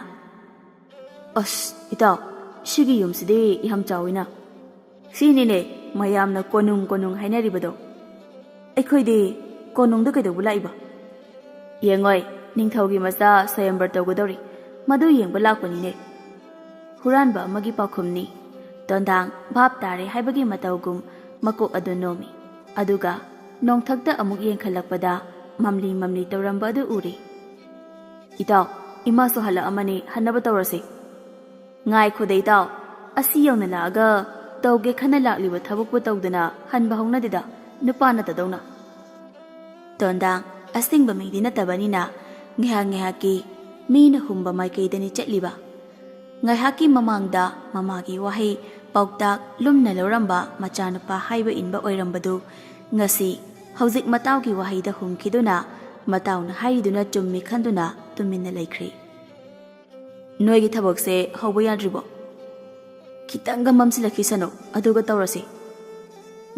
"ꯑꯁ, ꯏꯇꯥꯎ, ꯁꯤꯒꯤ ꯌꯨꯝꯁꯤꯗꯤ ꯌꯥꯝ ꯆꯥꯎꯋꯤꯅ꯫ ꯁꯤꯅꯤꯅꯦ ꯃꯌꯥꯝꯅ ꯀꯣꯅꯨꯡ ꯀꯣꯅꯨꯡ ꯍꯥꯏꯅꯔꯤꯕꯗꯣ꯫ ꯑꯩꯈꯣꯏꯗꯤ ꯀꯣꯅꯨꯡꯗ ꯀꯩꯗꯧꯕ ꯂꯥꯛꯏꯕ?" "ꯌꯦꯡꯉꯣꯏ, ꯅꯤꯡꯊꯧꯒꯤ ꯃꯆꯥ ꯁ꯭ꯋꯌꯝꯕꯔ ꯇꯧꯒꯗꯧꯔꯤ, ꯃꯗꯨ ꯌꯦꯡꯕ ꯂꯥꯛꯄꯅꯤꯅꯦ꯫" ꯍꯨꯔꯥꯟꯕ ꯑꯃꯒꯤ ꯄꯥꯎꯈꯨꯝꯅꯤ꯫ ꯇꯣꯟꯗꯥꯡ ꯚꯥꯞ ꯇꯥꯔꯦ ꯍꯥꯏꯕꯒꯤ ꯃꯇꯧꯒꯨꯝ ꯃꯀꯣꯛ ꯑꯗꯨ ꯅꯣꯝꯃꯤ꯫ ꯑꯗꯨꯒ ꯅꯣꯡꯊꯛꯇ ꯑꯃꯨꯛ ꯌꯦꯡꯈꯠꯂꯛꯄꯗ ꯃꯝꯂꯤ ꯃꯝꯂꯤ ꯇꯧꯔꯝꯕ ꯑꯗꯨ ꯎꯔꯦ꯫ "ꯏꯇꯥꯎ, ꯏꯃꯥꯁꯨ ꯍꯜꯂꯛꯑꯃꯅꯤ, ꯍꯟꯅꯕ ꯇꯧꯔꯁꯤ꯫" "ꯉꯥꯏꯈꯣꯗ ꯏꯇꯥꯎ, ꯑꯁꯤ ꯌꯧꯅ ꯂꯥꯛꯑꯒ ꯇꯧꯒꯦ ꯈꯟꯅ ꯂꯥꯛꯂꯤꯕ ꯊꯕꯛꯄꯨ ꯇꯧꯗꯅ ꯍꯟꯕ ꯍꯧꯅꯗꯦꯗ, ꯅꯨꯄꯥ ꯅꯠꯇꯗꯧꯅ꯫" ꯇꯣꯟꯗꯥꯡ ꯑꯁꯦꯡꯕ ꯃꯤꯗꯤ ꯅꯠꯇꯕꯅꯤꯅ ꯉꯥꯏꯍꯥꯛ ꯉꯥꯏꯍꯥꯛꯀꯤ ꯃꯤꯅ ꯍꯨꯝꯕ ꯃꯥꯏꯀꯩꯗꯅꯤ ꯆꯠꯂꯤꯕ꯫ ꯉꯥꯏꯍꯥꯛꯀꯤ ꯃꯃꯥꯡꯗ ꯃꯃꯥꯒꯤ ꯋꯥꯍꯩ ꯄꯥꯎꯇꯥꯛ ꯂꯨꯝꯅ ꯂꯧꯔꯝꯕ ꯃꯆꯥꯅꯨꯄꯥ ꯍꯥꯏꯕ ꯏꯟꯕ ꯑꯣꯏꯔꯝꯕꯗꯨ ꯉꯁꯤ ꯍꯧꯖꯤꯛ ꯃꯇꯥꯎꯒꯤ ꯋꯥꯍꯩꯗ ꯍꯨꯝꯈꯤꯗꯨꯅ ꯃꯇꯥꯎꯅ ꯍꯥꯏꯔꯤꯗꯨꯅ ꯆꯨꯝꯃꯤ ꯈꯟꯗꯨꯅ ꯇꯨꯃꯤꯟꯅ ꯂꯩꯈ꯭ꯔꯦ꯫ "ꯅꯣꯏꯒꯤ ꯊꯕꯛꯁꯦ ꯍꯧꯕ ꯌꯥꯗ꯭ꯔꯤꯕꯣ?" "ꯈꯤꯇꯪꯒ ꯃꯝꯁꯤꯜꯂꯛꯈꯤꯁꯅꯨ, ꯑꯗꯨꯒ ꯇꯧꯔꯁꯤ꯫"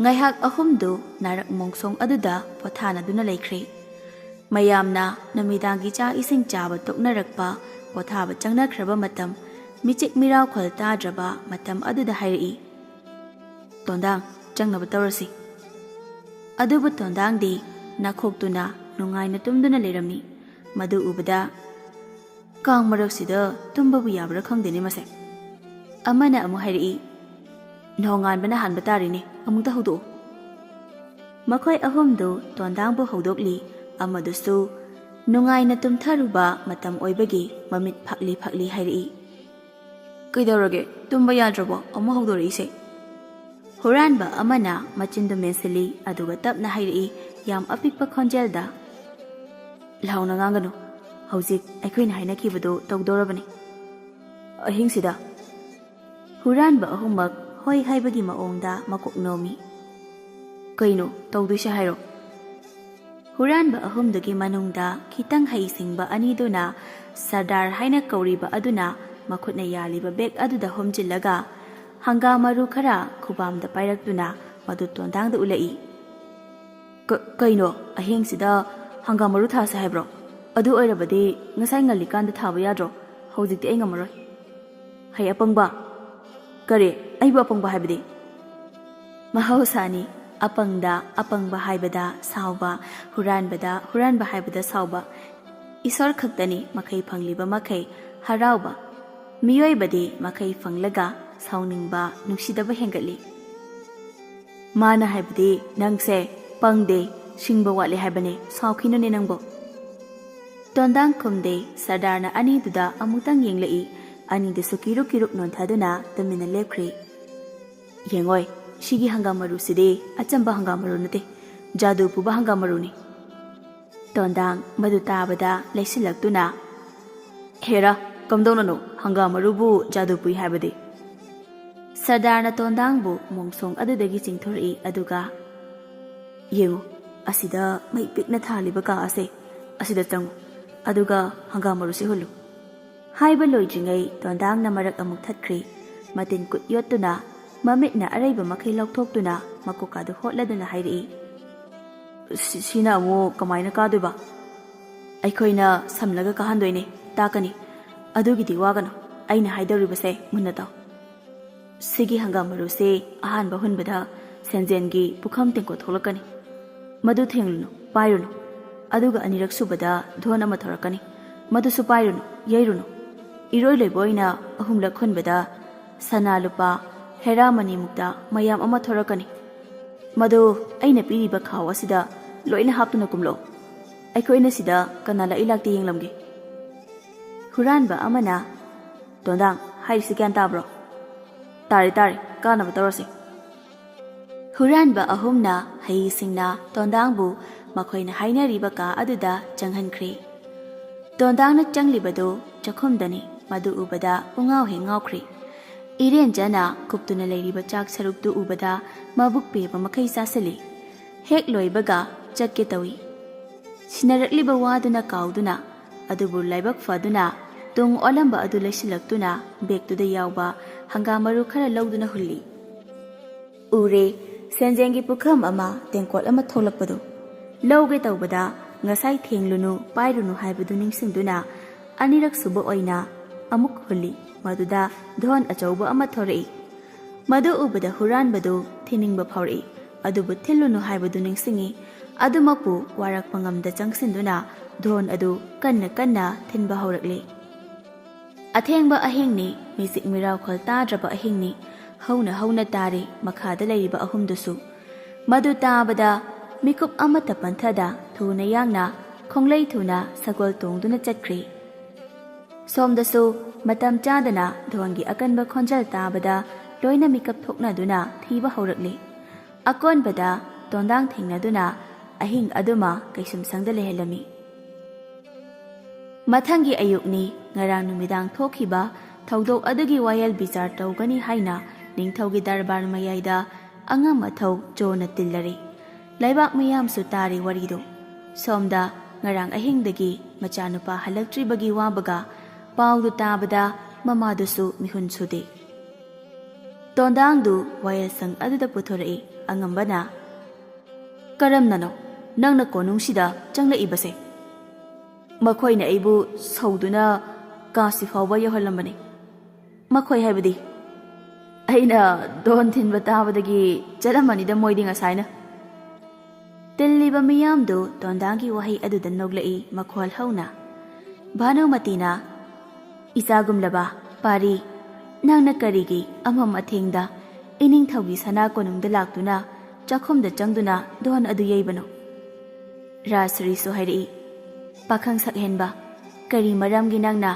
ꯉꯥꯏꯍꯥꯛ ꯑꯍꯨꯝꯗꯨ ꯅꯥꯔꯛ ꯃꯣꯡꯁꯣꯡ ꯑꯗꯨꯗ ꯄꯣꯊꯥꯅꯗꯨꯅ ꯂꯩꯈ꯭ꯔꯦ꯫ ꯃꯌꯥꯝꯅ ꯅꯨꯃꯤꯗꯥꯡꯒꯤ ꯆꯥꯛ ꯏꯁꯤꯡ ꯆꯥꯕ ꯇꯣꯛꯅꯔꯛꯄ, ꯄꯣꯊꯥꯕ ꯆꯪꯅꯈ꯭ꯔꯕ ꯃꯇꯝ, ꯃꯤꯆꯤꯛ ꯃꯤꯔꯥꯎꯈꯣꯜ ꯇꯥꯗ꯭ꯔꯕ ꯃꯇꯝ ꯑꯗꯨꯗ ꯍꯥꯏꯔꯛꯏ, "ꯇꯣꯟꯗꯥꯡ, ꯆꯪꯅꯕ ꯇꯧꯔꯁꯤ꯫" ꯑꯗꯨꯕꯨ ꯇꯣꯟꯗꯥꯡꯗꯤ ꯅꯥꯈꯣꯛꯇꯨꯅ ꯅꯨꯡꯉꯥꯏꯅ ꯇꯨꯝꯗꯨꯅ ꯂꯩꯔꯝꯃꯤ꯫ ꯃꯗꯨ ꯎꯕꯗ, "ꯀꯥꯡ ꯃꯔꯛꯁꯤꯗ ꯇꯨꯝꯕꯕꯨ ꯌꯥꯕ꯭ꯔꯥ ꯈꯪꯗꯦꯅꯦ ꯃꯁꯦ"꯫ ꯑꯃꯅ ꯑꯃꯨꯛ ꯍꯥꯏꯔꯛꯏ, "ꯅꯣꯡꯉꯥꯟꯕꯅ ꯍꯥꯟꯕ ꯇꯥꯔꯤꯅꯦ, ꯑꯃꯨꯛꯇ ꯍꯧꯗꯣꯛꯎ"꯫ ꯃꯈꯣꯏ ꯑꯍꯨꯝꯗꯨ ꯇꯣꯟꯗꯥꯡꯕꯨ ꯍꯧꯗꯣꯛꯂꯤ꯫ ꯑꯃꯗꯨꯁꯨ ꯅꯨꯡꯉꯥꯏꯅ ꯇꯨꯝꯊꯔꯨꯕ ꯃꯇꯝ ꯑꯣꯏꯕꯒꯤ ꯃꯃꯤꯠ ꯐꯥꯛꯂꯤ ꯐꯥꯛꯂꯤ ꯍꯥꯏꯔꯛꯏ, "ꯀꯩꯗꯧꯔꯒꯦ? ꯇꯨꯝꯕ ꯌꯥꯗ꯭ꯔꯕꯣ ꯑꯃꯨꯛ ꯍꯧꯗꯣꯔꯛꯏꯁꯦ?" ꯍꯨꯔꯥꯟꯕ ꯑꯃꯅ ꯃꯆꯤꯟꯗꯨ ꯃꯦꯟꯁꯤꯜꯂꯤ, ꯑꯗꯨꯒ ꯇꯞꯅ ꯍꯥꯏꯔꯛꯏ, ꯌꯥꯝ ꯑꯄꯤꯛꯄ ꯈꯣꯟꯖꯦꯜꯗ, "ꯂꯥꯎꯅ ꯉꯥꯡꯒꯅꯨ꯫ ꯍꯧꯖꯤꯛ ꯑꯩꯈꯣꯏꯅ ꯍꯥꯏꯅꯈꯤꯕꯗꯨ ꯇꯧꯗꯧꯔꯕꯅꯤ꯫ ꯑꯍꯤꯡꯁꯤꯗ?" ꯍꯨꯔꯥꯟꯕ ꯑꯍꯨꯝꯃꯛ ꯍꯣꯏ ꯍꯥꯏꯕꯒꯤ ꯃꯑꯣꯡꯗ ꯃꯀꯣꯛ ꯅꯣꯝꯃꯤ꯫ "ꯀꯩꯅꯣ ꯇꯧꯗꯣꯏꯁꯦ ꯍꯥꯏꯔꯣ?" ꯍꯨꯔꯥꯟꯕ ꯑꯍꯨꯝꯗꯨꯒꯤ ꯃꯅꯨꯡꯗ ꯈꯤꯇꯪ ꯍꯩꯁꯤꯡꯕ ꯑꯅꯤꯗꯨꯅ ꯁꯔꯗꯥꯔ ꯍꯥꯏꯅ ꯀꯧꯔꯤꯕ ꯑꯗꯨꯅ ꯃꯈꯨꯠꯅ ꯌꯥꯜꯂꯤꯕ ꯕꯦꯒ ꯑꯗꯨꯗ ꯍꯣꯝꯖꯤꯜꯂꯒ ꯍꯪꯒꯥꯝ ꯃꯔꯨ ꯈꯔ ꯈꯨꯕꯥꯝꯗ ꯄꯥꯏꯔꯛꯇꯨꯅ ꯃꯗꯨ ꯇꯣꯟꯗꯥꯡꯗ ꯎꯠꯂꯛꯏ꯫ "ꯀ-, ꯀꯩꯅꯣ, ꯑꯍꯤꯡꯁꯤꯗ ꯍꯪꯒꯥꯝ ꯃꯔꯨ ꯊꯥꯁꯦ ꯍꯥꯏꯕ꯭ꯔꯣ? ꯑꯗꯨ ꯑꯣꯏꯔꯕꯗꯤ ꯉꯁꯥꯏ ꯉꯜꯂꯤꯀꯥꯟꯗ ꯊꯥꯕ ꯌꯥꯗ꯭ꯔꯣ? ꯍꯧꯖꯤꯛꯇꯤ ꯑꯩ ꯉꯝꯃꯔꯣꯏ"꯫ "ꯍꯩ ꯑꯄꯪꯕ"? "ꯀꯔꯤ? ꯑꯩꯕꯨ ꯑꯄꯪꯕ ꯍꯥꯏꯕꯗꯤ?" ꯃꯍꯧꯁꯥꯅꯤ, ꯑꯄꯪꯗ ꯑꯄꯪꯕ ꯍꯥꯏꯕꯗ ꯁꯥꯎꯕ, ꯍꯨꯔꯥꯟꯕꯗ ꯍꯨꯔꯥꯟꯕ ꯍꯥꯏꯕꯗ ꯁꯥꯎꯕ꯫ ꯏꯁꯣꯔ ꯈꯛꯇꯅꯤ ꯃꯈꯩ ꯐꯪꯂꯤꯕ ꯃꯈꯩ ꯍꯔꯥꯎꯕ꯫ ꯃꯤꯑꯣꯏꯕꯗꯤ ꯃꯈꯩ ꯐꯪꯂꯒ ꯁꯥꯎꯅꯤꯡꯕ, ꯅꯨꯡꯁꯤꯗꯕ ꯍꯦꯟꯒꯠꯂꯤ꯫ "ꯃꯥꯅ ꯍꯥꯏꯕꯗꯤ ꯅꯪꯁꯦ ꯄꯪꯗꯦ, ꯁꯤꯡꯕ ꯋꯥꯠꯂꯦ ꯍꯥꯏꯕꯅꯦ, ꯁꯥꯎꯈꯤꯅꯨꯅꯦ ꯅꯪꯕꯣ"꯫ ꯇꯣꯟꯗꯥꯡ ꯈꯨꯝꯗꯦ, ꯁꯔꯗꯥꯔꯅ ꯑꯅꯤꯗꯨꯗ ꯑꯃꯨꯛꯇꯪ ꯌꯦꯡꯂꯛꯏ, ꯑꯅꯤꯗꯨꯁꯨ ꯀꯤꯔꯨꯛ ꯀꯤꯔꯨꯛ ꯅꯣꯟꯊꯗꯨꯅ ꯇꯨꯃꯤꯟꯅ ꯂꯦꯞꯈ꯭ꯔꯤ꯫ "ꯌꯦꯡꯉꯣꯏ, ꯁꯤꯒꯤ ꯍꯪꯒꯥꯝ ꯃꯔꯨꯁꯤꯗꯤ ꯑꯆꯝꯕ ꯍꯪꯒꯥꯝ ꯃꯔꯨ ꯅꯠꯇꯦ, ꯖꯥꯗꯨ ꯄꯨꯕ ꯍꯪꯒꯥꯝ ꯃꯔꯨꯅꯤ"꯫ ꯇꯣꯟꯗꯥꯡ ꯃꯗꯨ ꯇꯥꯕꯗ ꯂꯩꯁꯤꯜꯂꯛꯇꯨꯅ, "ꯍꯦꯔꯥ, ꯀꯝꯗꯧꯅꯅꯣ ꯍꯪꯒꯥꯝ ꯃꯔꯨꯕꯨ ꯖꯥꯗꯨ ꯄꯨꯏ ꯍꯥꯏꯕꯗꯤ?" ꯁꯔꯗꯥꯔꯅ ꯇꯣꯟꯗꯥꯡꯕꯨ ꯃꯣꯡꯁꯣꯡ ꯑꯗꯨꯗꯒꯤ ꯆꯤꯡꯊꯣꯔꯛꯏ, ꯑꯗꯨꯒ, "ꯌꯦꯡꯉꯨ, ꯑꯁꯤꯗ ꯃꯩ ꯄꯤꯛꯅ ꯊꯥꯜꯂꯤꯕ ꯀꯥ ꯑꯁꯦ, ꯑꯁꯤꯗ ꯆꯪꯉꯨ, ꯑꯗꯨꯒ ꯍꯪꯒꯥꯝ ꯃꯔꯨꯁꯤ ꯍꯨꯜꯂꯨ"꯫ ꯍꯥꯏꯕ ꯂꯣꯏꯗ꯭ꯔꯤꯉꯩ ꯇꯣꯟꯗꯥꯡꯅ ꯃꯔꯛ ꯑꯃꯨꯛ ꯊꯠꯈ꯭ꯔꯦ꯫ ꯃꯇꯤꯟ ꯀꯨꯠ ꯌꯣꯠꯇꯨꯅ ꯃꯃꯤꯠꯅ ꯑꯔꯩꯕ ꯃꯈꯩ ꯂꯧꯊꯣꯛꯇꯨꯅ ꯃꯀꯣꯛꯀꯥꯗꯨ ꯍꯣꯠꯂꯗꯨꯅ ꯍꯥꯏꯔꯛꯏ, "ꯁꯤ-, ꯁꯤꯅ ꯑꯃꯨꯛ ꯀꯃꯥꯏꯅ ꯀꯥꯗꯣꯏꯕ?" "ꯑꯩꯈꯣꯏꯅ ꯁꯝꯂꯒ ꯀꯥꯍꯟꯗꯣꯏꯅꯦ, ꯇꯥꯛꯀꯅꯤ꯫ ꯑꯗꯨꯒꯤꯗꯤ ꯋꯥꯒꯅꯨ, ꯑꯩꯅ ꯍꯥꯏꯗꯧꯔꯤꯕꯁꯦ ꯃꯨꯟꯅ ꯇꯥꯎ꯫ ꯁꯤꯒꯤ ꯍꯪꯒꯥꯝ ꯃꯔꯨꯁꯦ ꯑꯍꯥꯟꯕ ꯍꯨꯟꯕꯗ ꯁꯦꯟꯖꯦꯟꯒꯤ ꯄꯨꯈꯝ ꯇꯦꯡꯀꯣꯠ ꯊꯣꯛꯂꯛꯀꯅꯤ"꯫ "ꯃꯗꯨ ꯊꯦꯡꯂꯨꯅꯨ, ꯄꯥꯏꯔꯨꯅꯨ꯫ ꯑꯗꯨꯒ ꯑꯅꯤꯔꯛ ꯁꯨꯕꯗ ꯙꯣꯟ ꯑꯃ ꯊꯣꯔꯛꯀꯅꯤ꯫ ꯃꯗꯨꯁꯨ ꯄꯥꯏꯔꯨꯅꯨ, ꯌꯩꯔꯨꯅꯨ꯫ ꯏꯔꯣꯏ ꯂꯣꯏꯕ ꯑꯣꯏꯅ ꯑꯍꯨꯝꯂꯛ ꯍꯨꯟꯕꯗ ꯁꯅꯥ ꯂꯨꯄꯥ ꯍꯦꯔꯥ ꯃꯅꯤꯃꯨꯛꯇ ꯃꯌꯥꯝ ꯑꯃ ꯊꯣꯔꯛꯀꯅꯤ꯫ ꯃꯗꯨ ꯑꯩꯅ ꯄꯤꯔꯤꯕ ꯈꯥꯎ ꯑꯁꯤꯗ ꯂꯣꯏꯅ ꯍꯥꯞꯇꯨꯅ ꯀꯨꯝꯂꯛꯎ꯫ ꯑꯩꯈꯣꯏꯅ ꯁꯤꯗ ꯀꯅꯥ ꯂꯥꯛꯏ ꯂꯥꯛꯇꯦ ꯌꯦꯡꯂꯝꯒꯦ꯫" ꯍꯨꯔꯥꯟꯕ ꯑꯃꯅ, "ꯇꯣꯟꯗꯥꯡ, ꯍꯥꯏꯔꯤꯁꯤ ꯒ꯭ꯌꯥꯟ ꯇꯥꯕ꯭ꯔꯣ?" "ꯇꯥꯔꯦ, ꯇꯥꯔꯦ, ꯀꯥꯅꯕ ꯇꯧꯔꯁꯤ꯫" ꯍꯨꯔꯥꯟꯕ ꯑꯍꯨꯝꯅ ꯍꯩꯁꯤꯡꯅ ꯇꯣꯟꯗꯥꯡꯕꯨ ꯃꯈꯣꯏꯅ ꯍꯥꯏꯅꯔꯤꯕ ꯀꯥ ꯑꯗꯨꯗ ꯆꯪꯍꯟꯈ꯭ꯔꯦ꯫ ꯇꯣꯟꯗꯥꯡꯅ ꯆꯪꯂꯤꯕꯗꯨ ꯆꯥꯛꯈꯨꯝꯗꯅꯤ꯫ ꯃꯗꯨ ꯎꯕꯗ ꯄꯨꯡꯉꯥꯎ ꯍꯦꯛ ꯉꯥꯎꯈ꯭ꯔꯦ꯫ ꯏꯔꯦꯟꯖꯅ ꯀꯨꯞꯇꯨꯅ ꯂꯩꯔꯤꯕ ꯆꯥꯛ ꯁꯔꯨꯛꯇꯨ ꯎꯕꯗ ꯃꯕꯨꯛ ꯄꯦꯕ ꯃꯈꯩ ꯆꯥꯁꯤꯜꯂꯤ꯫ ꯍꯦꯛ ꯂꯣꯏꯕꯒ ꯆꯠꯀꯦ ꯇꯧꯏ꯫ ꯁꯤꯟꯅꯔꯛꯂꯤꯕ ꯋꯥꯗꯨꯅ ꯀꯥꯎꯗꯨꯅ, ꯑꯗꯨꯕꯨ ꯂꯥꯏꯕꯛ ꯐꯗꯨꯅ ꯇꯨꯡ ꯑꯣꯜꯂꯝꯕ ꯑꯗꯨ ꯂꯩꯁꯤꯜꯂꯛꯇꯨꯅ ꯕꯦꯒꯇꯨꯗ ꯌꯥꯎꯕ ꯍꯪꯒꯥꯝ ꯃꯔꯨ ꯈꯔ ꯂꯧꯗꯨꯅ ꯍꯨꯜꯂꯤ꯫ ꯎꯔꯦ, ꯁꯦꯟꯖꯦꯡꯒꯤ ꯄꯨꯈꯝ ꯑꯃ, ꯇꯦꯡꯀꯣꯠ ꯑꯃ ꯊꯣꯛꯂꯛꯄꯗꯨ꯫ ꯂꯧꯒꯦ ꯇꯧꯕꯗ ꯉꯁꯥꯏ "ꯊꯦꯡꯂꯨꯅꯨ, ꯄꯥꯏꯔꯨꯅꯨ" ꯍꯥꯏꯕꯗꯨ ꯅꯤꯡꯁꯤꯡꯗꯨꯅ ꯑꯅꯤꯔꯛ ꯁꯨꯕ ꯑꯣꯏꯅ ꯑꯃꯨꯛ ꯍꯨꯜꯂꯤ꯫ ꯃꯗꯨꯗ ꯙꯣꯟ ꯑꯆꯧꯕ ꯑꯃ ꯊꯣꯔꯛꯏ꯫ ꯃꯗꯨ ꯎꯕꯗ ꯍꯨꯔꯥꯟꯕꯗꯨ ꯊꯤꯅꯤꯡꯕ ꯐꯥꯎꯔꯛꯏ꯫ ꯑꯗꯨꯕꯨ ꯊꯤꯜꯂꯨꯅꯨ ꯍꯥꯏꯕꯗꯨ ꯅꯤꯡꯁꯤꯡꯉꯤ꯫ ꯑꯗꯨꯃꯛꯄꯨ ꯋꯥꯔꯛꯄ ꯉꯝꯗ ꯆꯪꯁꯤꯟꯗꯨꯅ ꯙꯣꯟ ꯑꯗꯨ ꯀꯟꯅ ꯀꯟꯅ ꯊꯤꯟꯕ ꯍꯧꯔꯛꯂꯤ꯫ ꯑꯊꯦꯡꯕ ꯑꯍꯤꯡꯅꯤ, ꯃꯤꯆꯤꯛ ꯃꯤꯔꯥꯎꯈꯣꯜ ꯇꯥꯗ꯭ꯔꯕ ꯑꯍꯤꯡꯅꯤ꯫ ꯍꯧꯅ ꯍꯧꯅ ꯇꯥꯔꯤ ꯃꯈꯥꯗ ꯂꯩꯔꯤꯕ ꯑꯍꯨꯝꯗꯨꯁꯨ꯫ ꯃꯗꯨ ꯇꯥꯕꯗ ꯃꯤꯀꯨꯞ ꯑꯃꯠꯇ ꯄꯟꯊꯗ ꯊꯨꯅ ꯌꯥꯡꯅ ꯈꯣꯡꯂꯩ ꯊꯨꯅ ꯁꯒꯣꯜ ꯇꯣꯡꯗꯨꯅ ꯆꯠꯈ꯭ꯔꯤ꯫ ꯁꯣꯝꯗꯁꯨ ꯃꯇꯝ ꯆꯥꯗꯅ ꯙꯣꯟꯒꯤ ꯑꯀꯟꯕ ꯈꯣꯟꯖꯦꯜ ꯇꯥꯕꯗ ꯂꯣꯏꯅ ꯃꯤꯀꯞ ꯊꯣꯛꯅꯗꯨꯅ ꯊꯤꯕ ꯍꯧꯔꯛꯂꯤ꯫ ꯑꯀꯣꯟꯕꯗ ꯇꯣꯟꯗꯥꯡ ꯊꯦꯡꯅꯗꯨꯅ ꯑꯍꯤꯡ ꯑꯗꯨꯃ ꯀꯩꯁꯨꯝꯁꯪꯗ ꯂꯩꯍꯜꯂꯝꯃꯤ꯫ ꯃꯊꯪꯒꯤ ꯑꯌꯨꯛꯅꯤ꯫ ꯉꯔꯥꯡ ꯅꯨꯃꯤꯗꯥꯡ ꯊꯣꯛꯈꯤꯕ ꯊꯧꯗꯣꯛ ꯑꯗꯨꯒꯤ ꯋꯥꯌꯦꯜ ꯕꯤꯆꯥꯔ ꯇꯧꯒꯅꯤ ꯍꯥꯏꯅ ꯅꯤꯡꯊꯧꯒꯤ ꯗꯔꯕꯥꯔ ꯃꯌꯥꯏꯗ ꯑꯉꯝ ꯑꯊꯧ ꯖꯣꯅ ꯇꯤꯜꯂꯔꯤ꯫ ꯂꯩꯕꯥꯛ ꯃꯤꯌꯥꯝꯁꯨ ꯇꯥꯔꯤ ꯋꯥꯔꯤꯗꯨ꯫ ꯁꯣꯝꯗ ꯉꯔꯥꯡ ꯑꯍꯤꯡꯗꯒꯤ ꯃꯆꯥꯅꯨꯄꯥ ꯍꯜꯂꯛꯇ꯭ꯔꯤꯕꯒꯤ ꯋꯥꯕꯒ ꯄꯥꯎꯗꯨ ꯇꯥꯕꯗ ꯃꯃꯥꯗꯨꯁꯨ ꯃꯤꯍꯨꯟ ꯁꯨꯗꯦ꯫ ꯇꯣꯟꯗꯥꯡꯗꯨ ꯋꯥꯌꯦꯜꯁꯪ ꯑꯗꯨꯗ ꯄꯨꯊꯣꯔꯛꯏ꯫ ꯑꯉꯝꯕꯅ, "ꯀꯔꯝꯅꯅꯣ ꯅꯪꯅ ꯀꯣꯅꯨꯡꯁꯤꯗ ꯆꯪꯂꯛꯏꯕꯁꯦ?" "ꯃꯈꯣꯏꯅ ꯑꯩꯕꯨ ꯁꯧꯗꯨꯅ ꯀꯥꯁꯤ ꯐꯥꯎꯕ ꯌꯧꯍꯜꯂꯝꯕꯅꯤ꯫" "ꯃꯈꯣꯏ ꯍꯥꯏꯕꯗꯤ?" "ꯑꯩꯅ ꯙꯣꯟ ꯊꯤꯟꯕ ꯇꯥꯕꯗꯒꯤ ꯆꯠꯂꯝꯃꯅꯤꯗ ꯃꯣꯏꯗꯤ ꯉꯁꯥꯏꯅ꯫" ꯇꯤꯜꯂꯤꯕ ꯃꯤꯌꯥꯝꯗꯨ ꯇꯣꯟꯗꯥꯡꯒꯤ ꯋꯥꯍꯩ ꯑꯗꯨꯗ ꯅꯣꯛꯂꯛꯏ ꯃꯈꯣꯜ ꯍꯧꯅ꯫ ꯚꯥꯅꯨꯃꯇꯤꯅ, "ꯏꯆꯥꯒꯨꯝꯂꯕ ꯄꯥꯔꯤ, ꯅꯪꯅ ꯀꯔꯤꯒꯤ ꯑꯃꯝ ꯑꯊꯦꯡꯗ ꯏꯅꯤꯡꯊꯧꯒꯤ ꯁꯅꯥ ꯀꯣꯅꯨꯡꯗ ꯂꯥꯛꯇꯨꯅ ꯆꯥꯛꯈꯨꯝꯗ ꯆꯪꯗꯨꯅ ꯙꯣꯟ ꯑꯗꯨ ꯌꯩꯕꯅꯣ?" ꯔꯥꯖꯁ꯭ꯔꯤꯁꯨ ꯍꯥꯏꯔꯛꯏ, "ꯄꯥꯈꯪ ꯁꯛꯍꯦꯟꯕ, ꯀꯔꯤ ꯃꯔꯝꯒꯤ ꯅꯪꯅ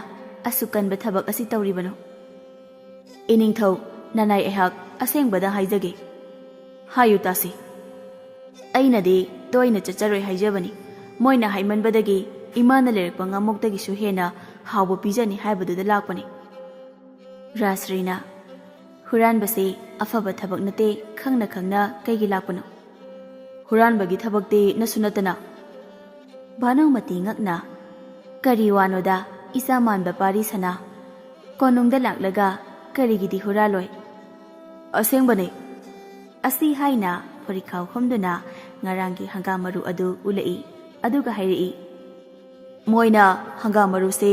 ꯑꯁꯨꯛ ꯀꯟꯕ ꯊꯕꯛ ꯑꯁꯤ ꯇꯧꯔꯤꯕꯅꯣ?" "ꯏꯅꯤꯡꯊꯧ, ꯅꯅꯥꯏ ꯑꯩꯍꯥꯛ ꯑꯁꯦꯡꯕꯗ ꯍꯥꯏꯖꯒꯦ꯫" "ꯍꯥꯏꯌꯨ ꯇꯥꯁꯤ꯫" "ꯑꯩꯅꯗꯤ ꯇꯣꯏꯅ ꯆꯠꯆꯔꯣꯏ ꯍꯥꯏꯖꯕꯅꯤ꯫ ꯃꯣꯏꯅ ꯍꯥꯏꯃꯟꯕꯗꯒꯤ ꯏꯃꯥꯅ ꯂꯩꯔꯛꯄ ꯉꯥꯃꯣꯛꯇꯒꯤꯁꯨ ꯍꯦꯟꯅ ꯍꯥꯎꯕ ꯄꯤꯖꯅꯤ ꯍꯥꯏꯕꯗꯨꯗ ꯂꯥꯛꯄꯅꯤ꯫" ꯔꯥꯖꯁ꯭ꯔꯤꯅ, "ꯍꯨꯔꯥꯟꯕꯁꯤ ꯑꯐꯕ ꯊꯕꯛ ꯅꯠꯇꯦ, ꯈꯪꯅ ꯈꯪꯅ ꯀꯩꯒꯤ ꯂꯥꯛꯄꯅꯣ?" "ꯍꯨꯔꯥꯟꯕꯒꯤ ꯊꯕꯛꯇꯤ ꯅꯁꯨ ꯅꯠꯇꯅ?" ꯚꯥꯅꯨꯃꯇꯤ ꯉꯛꯅ, "ꯀꯔꯤ ꯋꯥꯅꯣꯗ, ꯏꯆꯥ ꯃꯥꯟꯕ ꯄꯥꯔꯤ ꯁꯅꯥ? ꯀꯣꯅꯨꯡꯗ ꯂꯥꯛꯂꯒ ꯀꯔꯤꯒꯤꯗꯤ ꯍꯨꯔꯥꯜꯂꯣꯏ?" "ꯑꯁꯦꯡꯕꯅꯦ꯫" ꯑꯁꯤ ꯍꯥꯏꯅ ꯐꯨꯔꯤꯈꯥꯎ ꯍꯨꯝꯗꯨꯅ ꯉꯔꯥꯡꯒꯤ ꯍꯪꯒꯥꯝ ꯃꯔꯨ ꯑꯗꯨ ꯎꯠꯂꯛꯏ, ꯑꯗꯨꯒ ꯍꯥꯏꯔꯛꯏ, "ꯃꯣꯏꯅ ꯍꯪꯒꯥꯝ ꯃꯔꯨꯁꯦ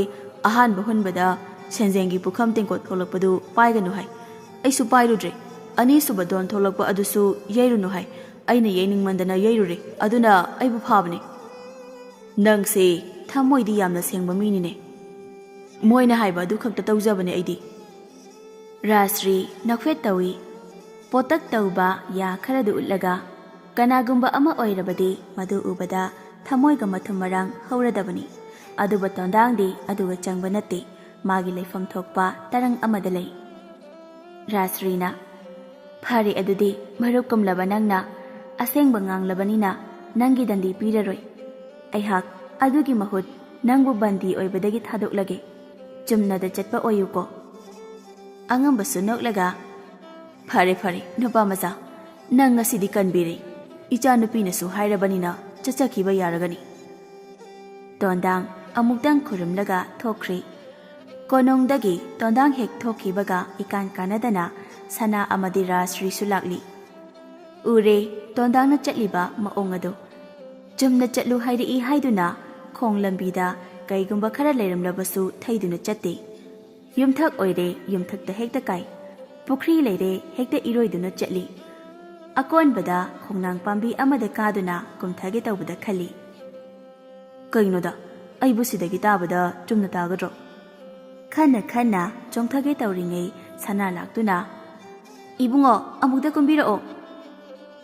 ꯑꯍꯥꯟꯕ ꯍꯨꯟꯕꯗ ꯁꯦꯟꯖꯦꯡꯒꯤ ꯄꯨꯈꯝ ꯇꯦꯡꯀꯣꯠ ꯊꯣꯛꯂꯛꯄꯗꯨ ꯄꯥꯏꯒꯅꯨ ꯍꯥꯏ꯫ ꯑꯩꯁꯨ ꯄꯥꯏꯔꯨꯗ꯭ꯔꯦ꯫ ꯑꯅꯤꯁꯨꯕ ꯙꯣꯟ ꯊꯣꯛꯂꯛꯄ ꯑꯗꯨꯁꯨ ꯌꯩꯔꯨꯅꯨ ꯍꯥꯏ꯫ ꯑꯩꯅ ꯌꯩꯅꯤꯡꯃꯟꯗꯅ ꯌꯩꯔꯨꯔꯦ, ꯑꯗꯨꯅ ꯑꯩꯕꯨ ꯐꯥꯕꯅꯤ꯫" "ꯅꯪꯁꯦ ꯊꯃꯣꯏꯗꯤ ꯌꯥꯝꯅ ꯁꯦꯡꯕ ꯃꯤꯅꯤꯅꯦ꯫" "ꯃꯣꯏꯅ ꯍꯥꯏꯕ ꯑꯗꯨ ꯈꯛꯇ ꯇꯧꯖꯕꯅꯦ ꯑꯩꯗꯤ꯫" ꯔꯥꯖꯁ꯭ꯔꯤ ꯅꯈ꯭ꯋꯦꯠ ꯇꯧꯏ꯫ ꯄꯣꯇꯛ ꯇꯧꯕ ꯌꯥ ꯈꯔꯗꯨ ꯎꯠꯂꯒ, "ꯀꯅꯥꯒꯨꯝꯕ ꯑꯃ ꯑꯣꯏꯔꯕꯗꯤ ꯃꯗꯨ ꯎꯕꯗ ꯊꯃꯣꯏꯒ ꯃꯊꯨꯝ ꯃꯔꯥꯡ ꯍꯧꯔꯗꯕꯅꯤ꯫ ꯑꯗꯨꯕꯨ ꯇꯣꯟꯗꯥꯡꯗꯤ ꯑꯗꯨꯒ ꯆꯪꯕ ꯅꯠꯇꯦ꯫ ꯃꯥꯒꯤ ꯂꯩꯐꯝ ꯊꯣꯛꯄ ꯇꯔꯪ ꯑꯃꯗ ꯂꯩ꯫" ꯔꯥꯖꯁ꯭ꯔꯤꯅ, "ꯐꯔꯦ, ꯑꯗꯨꯗꯤ ꯃꯔꯨꯞ ꯀꯨꯝꯂꯕ ꯅꯪꯅ ꯑꯁꯦꯡꯕ ꯉꯥꯡꯂꯕꯅꯤꯅ ꯅꯪꯒꯤ ꯗꯟꯗꯤ ꯄꯤꯔꯔꯣꯏ꯫ ꯑꯩꯍꯥꯛ ꯑꯗꯨꯒꯤ ꯃꯍꯨꯠ ꯅꯪꯕꯨ ꯕꯟꯗꯤ ꯑꯣꯏꯕꯗꯒꯤ ꯊꯥꯗꯣꯛꯂꯒꯦ꯫ ꯆꯨꯝꯅꯗ ꯆꯠꯄ ꯑꯣꯏꯌꯨꯀꯣ꯫" ꯑꯉꯝꯕꯁꯨ ꯅꯣꯛꯂꯒ, "ꯐꯔꯦ, ꯐꯔꯦ, ꯅꯨꯄꯥ ꯃꯆꯥ, ꯅꯪ ꯉꯁꯤꯗꯤ ꯀꯟꯕꯤꯔꯦ꯫ ꯏꯆꯥꯅꯨꯄꯤꯅꯁꯨ ꯍꯥꯏꯔꯕꯅꯤꯅ ꯆꯠꯆꯈꯤꯕ ꯌꯥꯔꯒꯅꯤ꯫" ꯇꯣꯟꯗꯥꯡ ꯑꯃꯨꯛꯇꯪ ꯈꯨꯔꯨꯝꯂꯒ ꯊꯣꯛꯈ꯭ꯔꯦ꯫ ꯀꯣꯅꯨꯡꯗꯒꯤ ꯇꯣꯟꯗꯥꯡ ꯍꯦꯛ ꯊꯣꯛꯈꯤꯕꯒ ꯏꯀꯥꯟ ꯀꯥꯟꯅꯗꯅ ꯁꯅꯥ ꯑꯃꯗꯤ ꯔꯥꯖꯁ꯭ꯔꯤꯁꯨ ꯂꯥꯛꯂꯤ꯫ ꯎꯔꯦ ꯇꯣꯟꯗꯥꯡꯅ ꯆꯠꯂꯤꯕ ꯃꯑꯣꯡ ꯑꯗꯨ꯫ ꯆꯨꯝꯅ ꯆꯠꯂꯨ ꯍꯥꯏꯔꯛꯏ ꯍꯥꯏꯗꯨꯅ ꯈꯣꯡ ꯂꯝꯕꯤꯗ ꯀꯩꯒꯨꯝꯕ ꯈꯔ ꯂꯩꯔꯝꯂꯕꯁꯨ ꯊꯩꯗꯨꯅ ꯆꯠꯇꯦ꯫ ꯌꯨꯝꯊꯛ ꯑꯣꯏꯔꯦ, ꯌꯨꯝꯊꯛꯇ ꯍꯦꯛꯇ ꯀꯥꯏ꯫ ꯄꯨꯈ꯭ꯔꯤ ꯂꯩꯔꯦ, ꯍꯦꯛꯇ ꯏꯔꯣꯏꯗꯨꯅ ꯆꯠꯂꯤ꯫ ꯑꯀꯣꯟꯕꯗ ꯈꯣꯡꯅꯥꯡ ꯄꯥꯝꯕꯤ ꯑꯃꯗ ꯀꯥꯗꯨꯅ ꯀꯨꯝꯊꯒꯦ ꯇꯧꯕꯗ ꯈꯜꯂꯤ꯫ "ꯀꯩꯅꯣꯗ, ꯑꯩꯕꯨ ꯁꯤꯗꯒꯤ ꯇꯥꯕꯗ ꯆꯨꯝꯅ ꯇꯥꯒꯗ꯭ꯔꯣ?" ꯈꯟꯅ ꯈꯟꯅ ꯆꯣꯡꯊꯒꯦ ꯇꯧꯔꯤꯉꯩ ꯁꯅꯥ ꯂꯥꯛꯇꯨꯅ, "ꯏꯕꯨꯡꯉꯣ, ꯑꯃꯨꯛꯇ ꯀꯨꯝꯕꯤꯔꯛꯑꯣ!"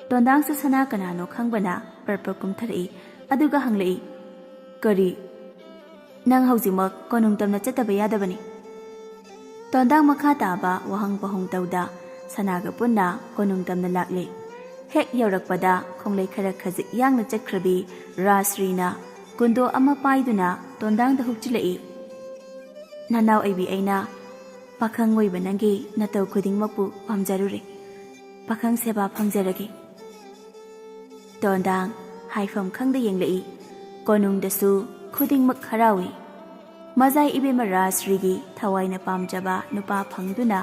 ꯇꯣꯟꯗꯥꯡꯁꯨ ꯁꯅꯥ ꯀꯅꯥꯅꯣ ꯈꯪꯕꯅ ꯄꯔꯞ ꯄꯔꯞ ꯀꯨꯝꯊꯔꯛꯏ, ꯑꯗꯨꯒ ꯍꯪꯂꯛꯏ, "ꯀꯔꯤ?" "ꯅꯪ ꯍꯧꯖꯤꯛꯃꯛ ꯀꯣꯅꯨꯡ ꯇꯝꯅ ꯆꯠꯇꯕ ꯌꯥꯗꯕꯅꯤ꯫" ꯇꯣꯟꯗꯥꯡ ꯃꯈꯥ ꯇꯥꯕ ꯋꯥꯍꯪ ꯄꯥꯎꯍꯪ ꯇꯧꯗ ꯁꯅꯥꯒ ꯄꯨꯟꯅ ꯀꯣꯅꯨꯡ ꯇꯝꯅ ꯂꯥꯛꯂꯦ꯫ ꯍꯦꯛ ꯌꯧꯔꯛꯄꯗ ꯈꯣꯡꯂꯩ ꯈꯔ ꯈꯖꯤꯛ ꯌꯥꯡꯅ ꯆꯠꯈ꯭ꯔꯕꯤ ꯔꯥꯖꯁ꯭ꯔꯤꯅ ꯀꯨꯟꯗꯣ ꯑꯃ ꯄꯥꯏꯗꯨꯅ ꯇꯣꯟꯗꯥꯡꯗ ꯍꯨꯛꯆꯤꯜꯂꯛꯏ꯫ "ꯅꯅꯥꯎ ꯑꯩꯕꯤ, ꯑꯩꯅ ꯄꯥꯈꯪ ꯑꯣꯏꯕ ꯅꯪꯒꯤ ꯅꯇꯧ ꯈꯨꯗꯤꯡꯃꯛꯄꯨ ꯄꯥꯝꯖꯔꯨꯔꯦ꯫ ꯄꯥꯈꯪ ꯁꯦꯕꯥ ꯐꯪꯖꯔꯒꯦ꯫" ꯇꯣꯟꯗꯥꯡ ꯍꯥꯏꯐꯝ ꯈꯪꯗ ꯌꯦꯡꯂꯛꯏ꯫ ꯀꯣꯅꯨꯡꯗꯁꯨ ꯈꯨꯗꯤꯡꯃꯛ ꯍꯔꯥꯎꯏ꯫ ꯃꯖꯥꯏ ꯏꯕꯦꯝꯃ ꯔꯥꯖꯁ꯭ꯔꯤꯒꯤ ꯊꯋꯥꯏꯅ ꯄꯥꯝꯖꯕ ꯅꯨꯄꯥ ꯐꯪꯗꯨꯅ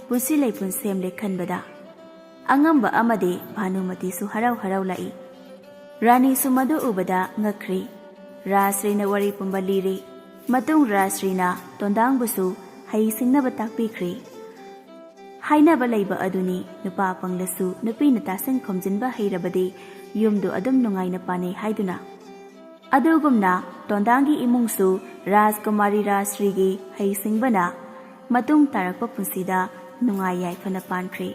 ꯄꯨꯟꯁꯤ ꯂꯩꯄꯨꯟ ꯁꯦꯝꯂꯦ ꯈꯟꯕꯗ꯫ ꯑꯉꯝꯕ ꯑꯃꯗꯤ ꯚꯥꯅꯨꯃꯇꯤꯁꯨ ꯍꯔꯥꯎ ꯍꯔꯥꯎ ꯂꯥꯛꯏ꯫ ꯔꯥꯅꯤꯁꯨ ꯃꯗꯨ ꯎꯕꯗ ꯉꯛꯈ꯭ꯔꯤ꯫ ꯔꯥꯖꯁ꯭ꯔꯤꯅ ꯋꯥꯔꯤ ꯄꯨꯝꯕ ꯂꯤꯔꯤ꯫ ꯃꯇꯨꯡ ꯔꯥꯖꯁ꯭ꯔꯤꯅ ꯇꯣꯟꯗꯥꯡꯕꯨꯁꯨ ꯍꯩ ꯁꯤꯡꯅꯕ ꯇꯥꯛꯄꯤꯈ꯭ꯔꯤ꯫ ꯍꯥꯏꯅꯕ ꯂꯩꯕ ꯑꯗꯨꯅꯤ, ꯅꯨꯄꯥ ꯄꯪꯂꯁꯨ ꯅꯨꯄꯤꯅ ꯇꯥꯁꯤꯟ ꯈꯣꯝꯖꯤꯟꯕ ꯍꯩꯔꯕꯗꯤ ꯌꯨꯝꯗꯨ ꯑꯗꯨꯝ ꯅꯨꯡꯉꯥꯏꯅ ꯄꯥꯟꯅꯩ ꯍꯥꯏꯗꯨꯅ꯫ ꯑꯗꯨꯒꯨꯝꯅ ꯇꯣꯟꯗꯥꯡꯒꯤ ꯏꯃꯨꯡꯁꯨ ꯔꯥꯖꯀꯨꯃꯥꯔꯤ ꯔꯥꯖꯁ꯭ꯔꯤꯒꯤ ꯍꯩꯁꯤꯡꯕꯅ ꯃꯇꯨꯡ ꯇꯥꯔꯛꯄ ꯄꯨꯟꯁꯤꯗ ꯅꯨꯡꯉꯥꯏ ꯌꯥꯏꯐꯅ ꯄꯥꯟꯈ꯭ꯔꯦ꯫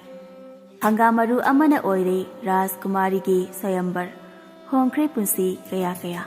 ꯍꯪꯒꯥꯝ ꯃꯔꯨ ꯑꯃꯅ ꯑꯣꯏꯔꯦ ꯔꯥꯖꯀꯨꯃꯥꯔꯤꯒꯤ ꯁ꯭ꯋꯥꯌꯝꯕꯔ꯫ ꯍꯣꯡꯈ꯭ꯔꯦ ꯄꯨꯟꯁꯤ ꯀꯌꯥ ꯀꯌꯥ꯫